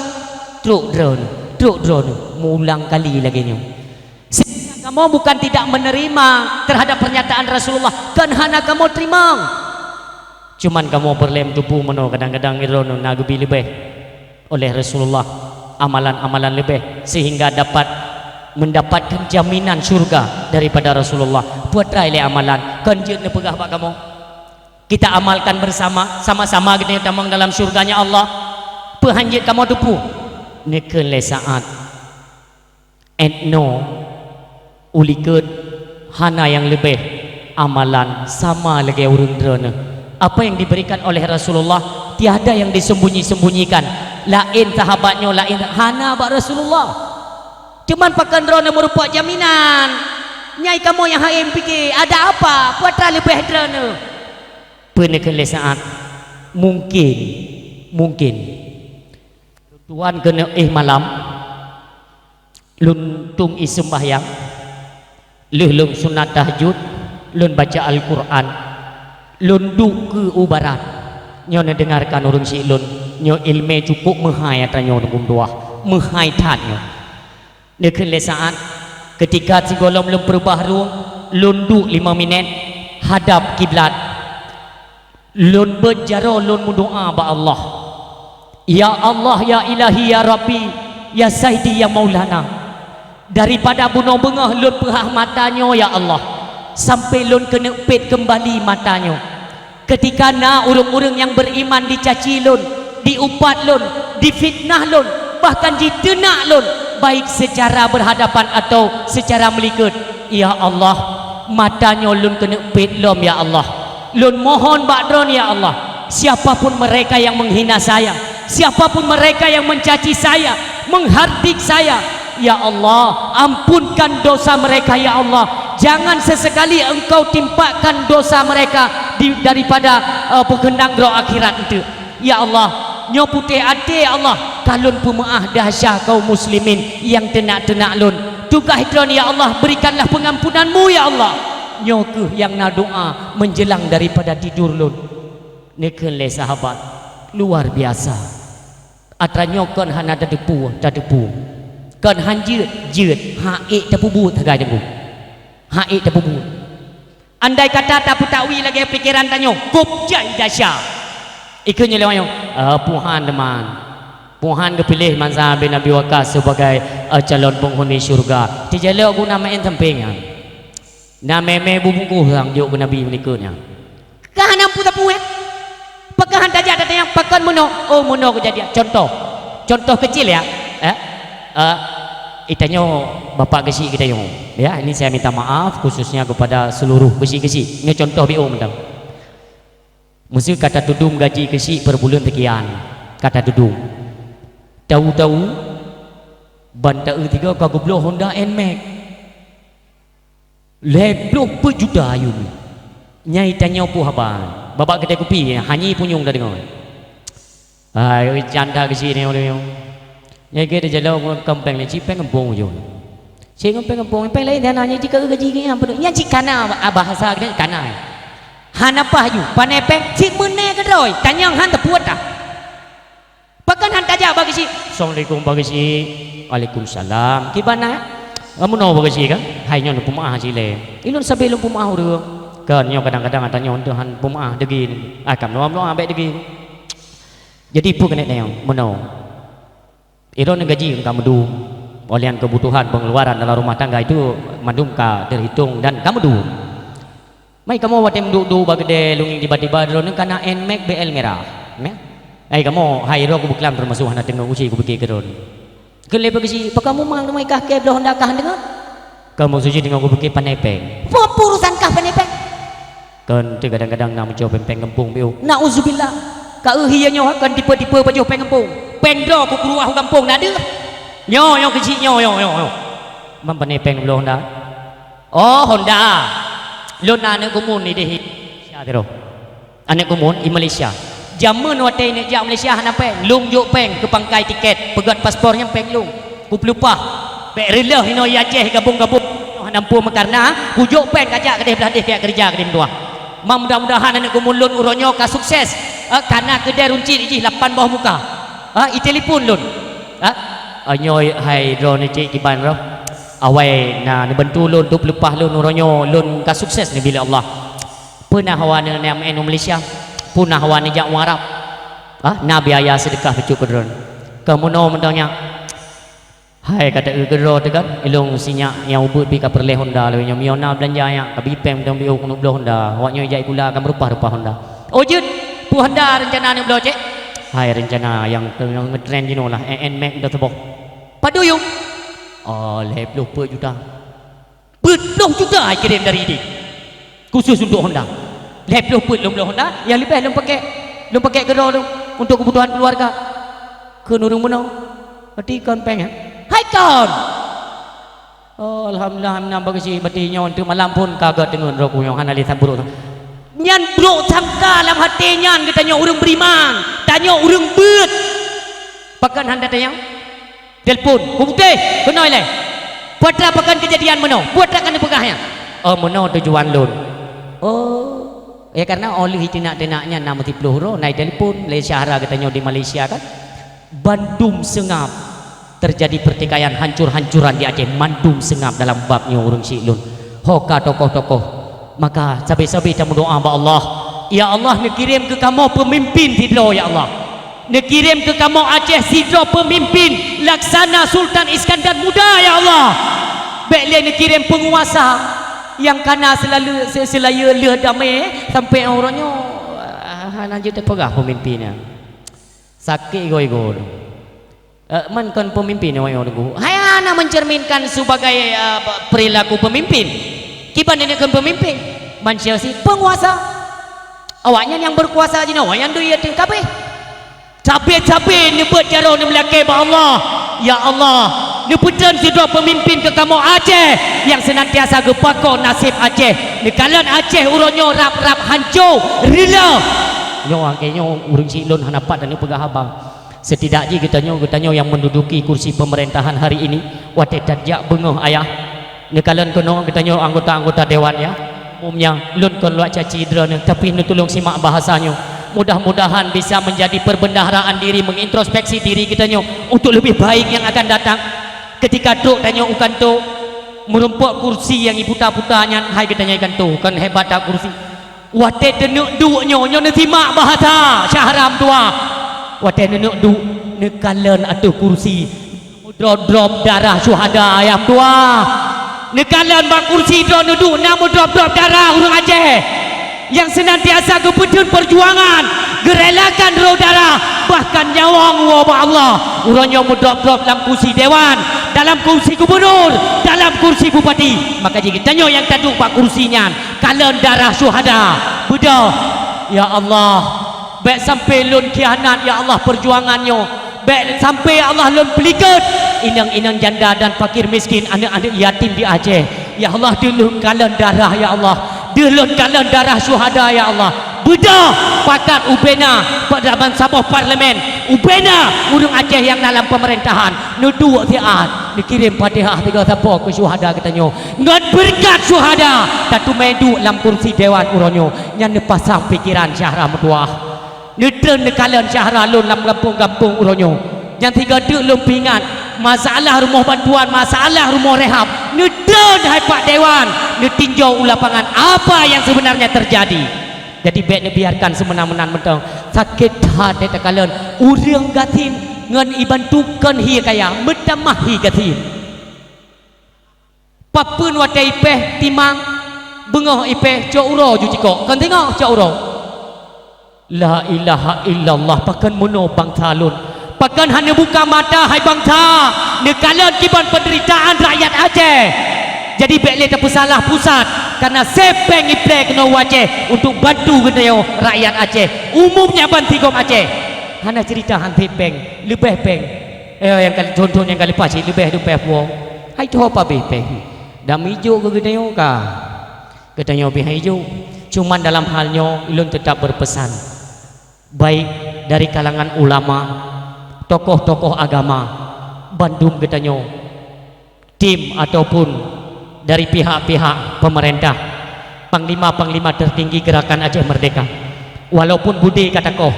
"Trok droeneuh, trok droeneuh," meuulang kali lagée nyoe. Sehingga kamoe bukan tidak menerima terhadap pernyataan Rasulullah, kon hana kamoe teurimong. Cuman kamoe peureulée meuteupeue meunoe kadang-kadang droeneuh na geubi leubeh oleh Rasulullah amalan-amalan leubeh, sehingga dapat mendapatkan jaminan syurga daripada Rasulullah. Peue trai lé amalan, kon jeuet neupeugah bak kamoe. Kita amalkan bersama, sama-sama geutanyoe tamong dalam syurganya Allah. Peue han jeuet kamoe teupeue? Neukheun lé Sa'ad, "Ét noe, ulikot hana nyang leubeh amalan sama lagée ureuëng droeneuh. Apa yang diberikan oleh Rasulullah tiada yang disembunyi-sembunyikan. Laén sahabat nyoe, laén hana bak Rasulullah. Cuman pakon droeneuh meurumpok jaminan. Nyai kamoe nyang haém pike, ada apa? Peue trai leubeh droeneuh?" Peue neukheun lé Sa'ad? "Mungkin, mungkin. Tuan keuneuk éh malam, lôn tueng ie seumbahyang, lheueh lôn sunat tahajud, lôn baca Al-Qur'an, lôn duek keu u barat. Nyoe neudeungarkan ureuëng syiek lôn, nyoe iéleumé cukup meuhai atra nyoe, meuhai that nyoe." Neukheun lé Sa'ad, "Keutika sigohlom lôn peurubah rueng, lôn duek limong minét hadab kiblat. Lôn beuet jaroe lôn meudoá bak Allah, 'Ya Allah, ya Ilahi, ya Rabbi, ya Saidi, ya Maulana, daripada bunoe beungoh lôn peuhah mata nyoe, ya Allah, sampai lôn keuneuk pét keumbali mata nyoe. Keutika na ureuëng-ureuëng nyang beuriman dicaci lôn, diupat lôn, difitnah lôn, bahkan jiteunak lôn, baik seucara beurhadapan atawa seucara meulikot, ya Allah, mata nyoe lôn keuneuk pét lom, ya Allah. Lôn mohon bak Droeneuh, ya Allah, siapa pun mereka yang menghina saya, siapa pun mereka yang mencaci saya, menghardik saya, ya Allah, ampunkan dosa mereka, ya Allah. Jangan sesekali Engkau timpakan dosa mereka di, daripada, eh, peukeundang droe akhirat eunteuk. Ya Allah, nyoe putéh até, ya Allah, ka lôn peumeuáh desya kaum muslimin nyang teunak-teunak lôn. Tugaih Droeneuh, ya Allah, berikanlah pengampunan-Mu, ya Allah. Nyoe kheueh nyang na doa menjelang daripada tidur lôn." Neukheun lé sahabat, luar biasa. Atra nyoe kon hana tateupeue, tateupeue. Kon han jeuet, jeuet, han ék tapeubuet sagai teungku. Han ék tapeubuet. Andai kata tapeutawi lagée pikeran tanyoe, kôb jai desya. Ikheun nyoe lé awak nyoe, "Eh, puhan teuma. Puhan geupiléh Sa'ad bin Abi Waqqas sebagai, eh, calon penghuni syurga." Teujalok guna maén sampéng nyan. Na mé-mé bubungkôh sang jok keu Nabi meunikeue nyan. Ka hana peue-peue, eh? Pakon han tajak tatanyong pakon meunoe? Oh, meunoe keujadian. Contoh. Contoh kecil, ya. Eh? Eh, itanyoe bapak geusyik geutanyoe. Ya, ini saya minta maaf khususnya kepada seluruh geusyik-geusyik. Nyoe contoh biôh mantong. Meuseu ka tatudum gaji geusyik per buleuen sekian, ka tatudum. Tahu-tahu, ban taeu tiga ka geubloe Honda Nmax. Lhée ploh peuet juta ayeuem. Nyai tanyoe peue haba? Babah keudè kupi, hana punyueng tadeungoe. Hai, canda keuchik nyoe, nyoe. Nyan keuh teujalok ngon péng lé, cit péng gampông ujong. Cit ngon péng gampông, péng laén hana, nyan cit ka gaji keu nyan, nyan cit kana, ah, bahasa geutanyoe kana. Hana paih ju, pané péng, cit meuné keudroe, tanyong han teupuet dah. Pakon han tajak bak keuchik? Assalamualaikum bak keuchik. Waalaikumsalam. Kiban na? Ah, meunoe bak keuchik kan? Hai nyoe lôn peumeu'ah cit lé. Ilôn sabe lôn peumeu'ah ureueng. Kan nyoe kadang-kadang ata nyoe teuh han peumeu'ah deugin. Ah, ka meunoe-meunoe abék deugin. Jadi peue keuneuk nyoe? Meunoe. Ilôn gaji ka meudum. Oleh nyan keubutuhan pengeluaran dalam rumah tangga itu mandum ka terhitung dan ka meudum. Mai kamoe watèe meuduek-duek bak keudè lungeng tiba-tiba droeneuh kana Nmax B L mirah. Meh? Hai kamoe, hai droe kubeuklam teumasuk hana teungoh uji kupiké keu droeneuh. Kheun lé bak keuchik, pakon mumang teuma kah kèe bloe honda kah han teungoh? Kamoe suji teungoh kupiké pané péng. Peue urusan kah pané péng? Kan teuh kadang-kadang na meucok péng-péng gampông biôh. Nauzubillah. Ka eu hi nyoe kan tipe-tipe pajoh péng gampông. Péng droe kukeuruwah u gampông na deuh. Nyoe, nyoe keuchik nyoe, nyoe, nyoe, nyoe. Man pané péng bloe honda. Oh, honda. Lôn na aneuk kumun idéh Malaysia sidroe. Aneuk kumun i Malaysia. Jameun watèe neuk jak Malaysia hana péng, lôn jok péng keu pangkai tiket, peugöt paspor nyan péng lôn. Kupeulupah. Bèk reuloh inoe i Aceh gabong-gabong hana muphom meukarna kujok péng kajak keudéh blah déh kajak keureuja keudéh meutuah. Ma mudah-mudahan aneuk kumun lôn uroe nyoe ka sukses. Eh, kana keudè runcit jih lapan boh muka. Eh, itelepon lôn. Eh, nyoe hai droeneuh cit kiban roh. Awai na neubantu lôn, teupeulupah lôn uroe nyoe, lôn ka sukses neubi lé Allah. Peue na hawa neuneuk meu'en u Malaysia? Peue na hawa neujak u Arab? Ah, na biaya seudeukah bacut keu droeneuh. Ka meunoe mantong nyak. Hai, ka taeu keudroe teuh kan, ilôn sinyak nyang ubit pih ka peureulèe honda lagèe nyoe. Meunyoe na beulanja nyak, ka bi péng mantong biôh keuneuk bloe honda. Awak nyoe jak sikula ka meureupah-reupah honda. Oh jeuet, peue honda reuncana neubloe cit? Hai, reuncana nyang, nyang ngeutren jinoe lah, N Max dua saboh. Padum yum? Oh, lhèe ploh peuet juta. Peuet ploh juta ikirém dari idéh. Khusus untuk honda. Lhèe ploh peuet lôn bloe honda, nyang leubeh lôn pakèk, lôn pakèk keudroe lôn untuk keubutuhan keuluwarga. Kheun ureueng bunoe, "Berarti kon péng, eh?" "Hai kon!" Oh, alhamdulillah, meunan bak keuchik, berarti nyoe untuk malam pun ka gèt deungon droe ku nyoe hana lé sambot. Nyan brok sangka lam até nyan geutanyoe ureueng beriman, tanyoe ureueng beuet. Pakon hana tanyong? Telepon, "Kuputéh, keunoe ilèe. Peue atra pakon keujadian meunoe? Peue atra ka neupeugah nyan?" "Oh, meunoe tujuan lôn." "Oh." Ya, karena óh lheueh teunak-teunak nyan na meusiplôh uroe, na itelepon lé syedara geutanyoe di Malaysia kan. Bandum seungab terjadi pertikaian hancur-hancuran di Aceh, mandum seungab dalam bab nyoe ureueng syik lôn. Ho ka tokoh-tokoh. Maka sabe-sabe tameudoa bak Allah, "Ya Allah, neukirém keu kamoe peumimpin sidroe, ya Allah." Neukirém keu kamoe Aceh sidroe peumimpin laksana Sultan Iskandar Muda, ya Allah. Bèk lé neukirém peunguasa nyang kana seulalu, se-, seulayeue lheueh damé sampoe uroe nyoe, ah, hana jeuet teupeugah peumimpin nyan. Sakét igoe-igoe. Eh, man kon peumimpin awak nyoe teungku. Hai hana mencerminkan sebagai, eh, perilaku peumimpin. Kiban nenek kon peumimpin. Manusia si peunguasa. Awaknyan nyang beukuasa jinoe, awaknyan dui ateueh kabeh. Sabé-sabé neubeuet jaroe neumeulakée bak Allah, "Ya Allah, neupeutrön sidroe peumimpin keu kamoe Aceh nyang seunantiasa geupako naseb Aceh. Neukalon Aceh uroe nyoe rab-rab hanco, rila." Nyoe lagée nyoe ureuëng siklon hana pat taneuk peugah haba. Setidak jih geutanyoe, geutanyoe nyang menduduki kursi pemerintahan hari ini, watée that jak beungoh ayah, neukalon keunoe geutanyoe anggota-anggota dewan, ya. Umumnya, lôn kon lôn caci droeneuh, tapi neutulông simak bahasa nyoe. Mudah-mudahan bisa menjadi perbendaharaan diri, mengintrospeksi diri geutanyoe untuk lebih baik yang akan datang. Ketika trok tanyoe u kantô, meurumpok kursi nyang jiputa-puta nyan, hai geutanyoe i kantô, kon hebat that kursi. Watée taneuk duek nyoe, nyoe neusimak bahasa syedara meutuah. Watée neuneuk duek, neukalon ateueh kursi, meudrop-drop darah syuhada nyang meutuah. Neukalon bak kursi droeneuh duek na meudrop-drop darah ureuëng Aceh nyang seunantiasa geupeuteun peujuangan, geurelakan droe darah, bahkan nyawöng woe bak Allah. Uroe nyoe meudrop-drop lam kursi dewan, dalam kursi gubunur, dalam kursi bupati. Maka jih geutanyoe nyang taduek bak kursi nyan, kalon darah syuhada. Beudôh, ya Allah, bék sampai lôn khianat, ya Allah, peujuangan nyoe. Bék sampai, ya Allah, lôn peulikot inong-inong janda dan fakir miskin, aneuk-aneuk yatim di Aceh. Ya Allah, deuh lôn kalon darah, ya Allah. Deuh lôn kalon darah syuhada, ya Allah. Beudôh pakat ubena pada bansaboh parlemen, ubena ureuëng Aceh nyang na lam peumeurintah, neuduek siat, neukirém Fatihah tiga sapo keu syuhada geutanyoe. Ngon beureukat syuhada, tateumé duek lam kursi dewan uroe nyoe, nyan neupasang pikeran Syahra meutuwah. Neutreun neukalon Syahra lôn lam gampông-gampông uroe nyoe. Nyang sigoe teuk lôn peuingat, masalah rumoh bantuan, masalah rumoh rehab, neutreun hai pak dewan, neutinjau u lapangan apa nyang sebenarnya terjadi. Jadi, bék neubiarkan seumeunan-meunan mantong. Sakét that takalon ureuëng gasien ngon ibantu kon hi kaya, meutamah hi gasien. Papeuen watée ipéh timang, beungoh ipéh cok uroe ju cikok, kon singoh cok uroe. La ilaha illallah, pakon meunoe bansa lôn. Pakon hana buka mata hai bansa, neukalon kiban penderitaan rakyat Aceh. Jadi bék lé tapeusalah pusat, karena sép péng iplé keunoe u Aceh untuk bantu geutanyoe rakyat Aceh. Umumnya ban sigom Aceh. Hana cerita han sép péng, leubeh péng. Eh, nyang ka, contoh nyang ka leupah cit leubeh dudoe puwoe. Hai tho pabeh péng. Dam ijo keu geutanyoe ka. Geutanyoe pih han ijo. Cuman dalam hal nyoe, ulôn tetap berpesan, baik dari kalangan ulama, tokoh-tokoh agama, bandum geutanyoe, tim ataupun dari pihak-pihak pemerintah, panglima-panglima tertinggi Gerakan Aceh Merdeka, walaupun budé ka takoh,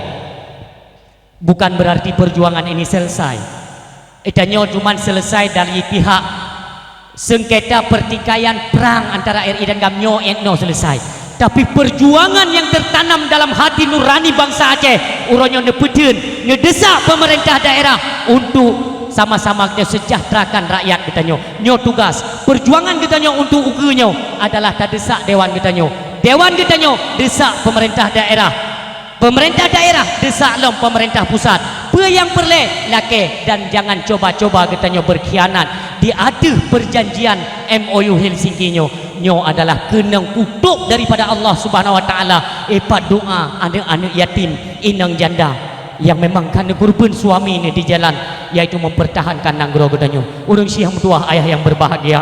bukan berarti perjuangan ini selesai. Geutanyoe cuman selesai dari pihak sengketa pertikaian perang antara R I dan GAM nyoe, eh, nyoe selesai. Tapi perjuangan yang tertanam dalam hati nurani bangsa Aceh, uroe nyoe neupeutheun, neudesak pemerintah daerah untuk sama-sama geutanyoe sejahterakan rakyat geutanyoe. Nyoe tugas. Perjuangan geutanyoe untuk ukeue nyoe adalah tadesak dewan geutanyoe. Dewan geutanyoe desak pemerintah daerah. Pemerintah daerah desak lom pemerintah pusat. Peue nyang peureulée lakée dan jangan coba-coba geutanyoe berkhianat di ateueh perjanjian M O U Helsinki nyoe. Nyoe adalah keunong kutok daripada Allah Subhanahu Wa Taala, ipat doa aneuëk-aneuëk yatim, inong janda yang memang ka neukeureubeuen suami nyoe di jalan, yaitu mempertahankan nanggroe geutanyoe. Ureuëng syiah meutuwah, ayah yang berbahagia.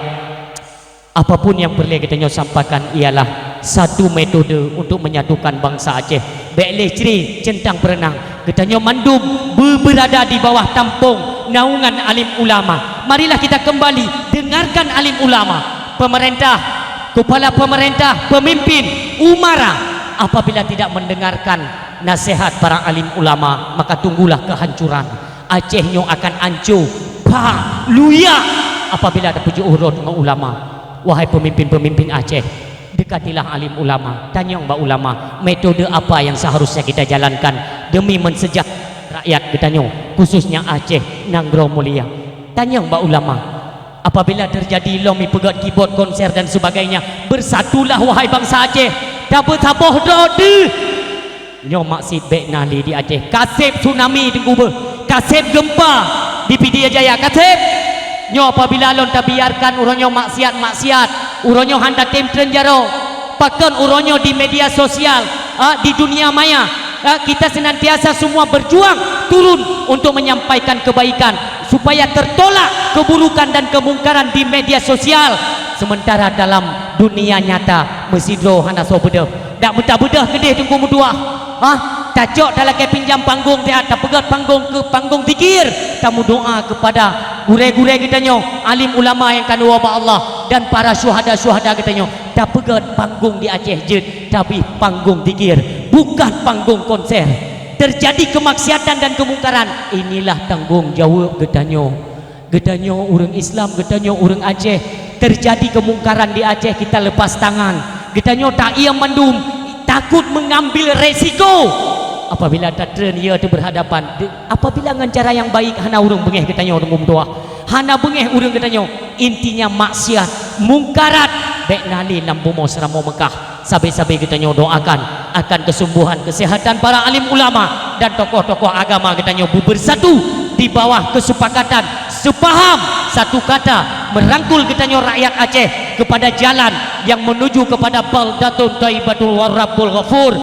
Apapun yang peureulée geutanyoe sampaikan ialah satu metode untuk menyatukan bangsa Aceh. Bék lé cre centang perenang. Geutanyoe mandum beu-, berada di bawah tampong naungan alim ulama. Marilah kita kembali dengarkan alim ulama. Pemerintah, kepala pemerintah, pemimpin, umara, apabila tidak mendengarkan nasihat para alim ulama, maka tunggulah kehancuran. Aceh nyoe akan anco, pha, luyak apabila tapeujeuet uroe deungon ulama. Wahai pemimpin-pemimpin Aceh, dekatilah alim ulama, tanyong bak ulama, metode apa yang seharusnya kita jalankan demi mensejahterakan rakyat geutanyoe, khususnya Aceh, nanggroe mulia. Tanyong bak ulama. Apabila terjadi lom ipeugét keyboard konser dan sebagainya, bersatulah wahai bangsa Aceh, tabeusaboh droe deuh. Nyoe maksiet bék na lé di Aceh. Kaseb tsunami teungku beuh, kaseb gempa di Pidie Jaya, kaseb. Nyoe apabila lôn tabiarkan uroe nyoe maksiat-maksiat, uroe nyoe han tatem treun jaroe, pakon uroe nyoe di media sosial, ah, di dunia maya, ah, kita senantiasa semua berjuang turun untuk menyampaikan kebaikan supaya tertolak keburukan dan kemungkaran di media sosial, sementara dalam dunia nyata meusidroe hana soe beudôh. Dak meutabeudoh keudeh teungku meutuah. Hah? Tacok talakée pinjam panggong siat, tapeugét panggong keu panggong zikir, tameudoa kepada gurée-gurée geutanyoe, alim ulama nyang ka neuwoe bak Allah dan para syuhada-syuhada geutanyoe. Tapeugét panggong di Aceh jeuet, tapi panggong zikir, bukan panggong konser. Terjadi kemaksiatan dan kemungkaran, inilah tanggung jawab geutanyoe. Geutanyoe ureuëng Islam, geutanyoe ureuëng Aceh, terjadi kemungkaran di Aceh, kita lepas tangan. Geutanyoe taiem mandum, takut mengambil resiko. Apabila tatreun, ya, teuh berhadapan. De-, apabila ngon cara yang baik, hana ureuëng beungéh geutanyoe, teungku meutuah. Hana beungéh ureuëng geutanyoe. Intinya maksiat, mungkarat, bék na lé lam bumoe Seuramoe Meukah. Sabe-sabe geutanyoe doakan akan kesembuhan, kesehatan para alim ulama dan tokoh-tokoh agama geutanyoe beubersatu di bawah kesepakatan sepaham satu kata merangkul geutanyoe rakyat Aceh kepada jalan yang menuju kepada baldatun thaibatun wa rabbul ghafur.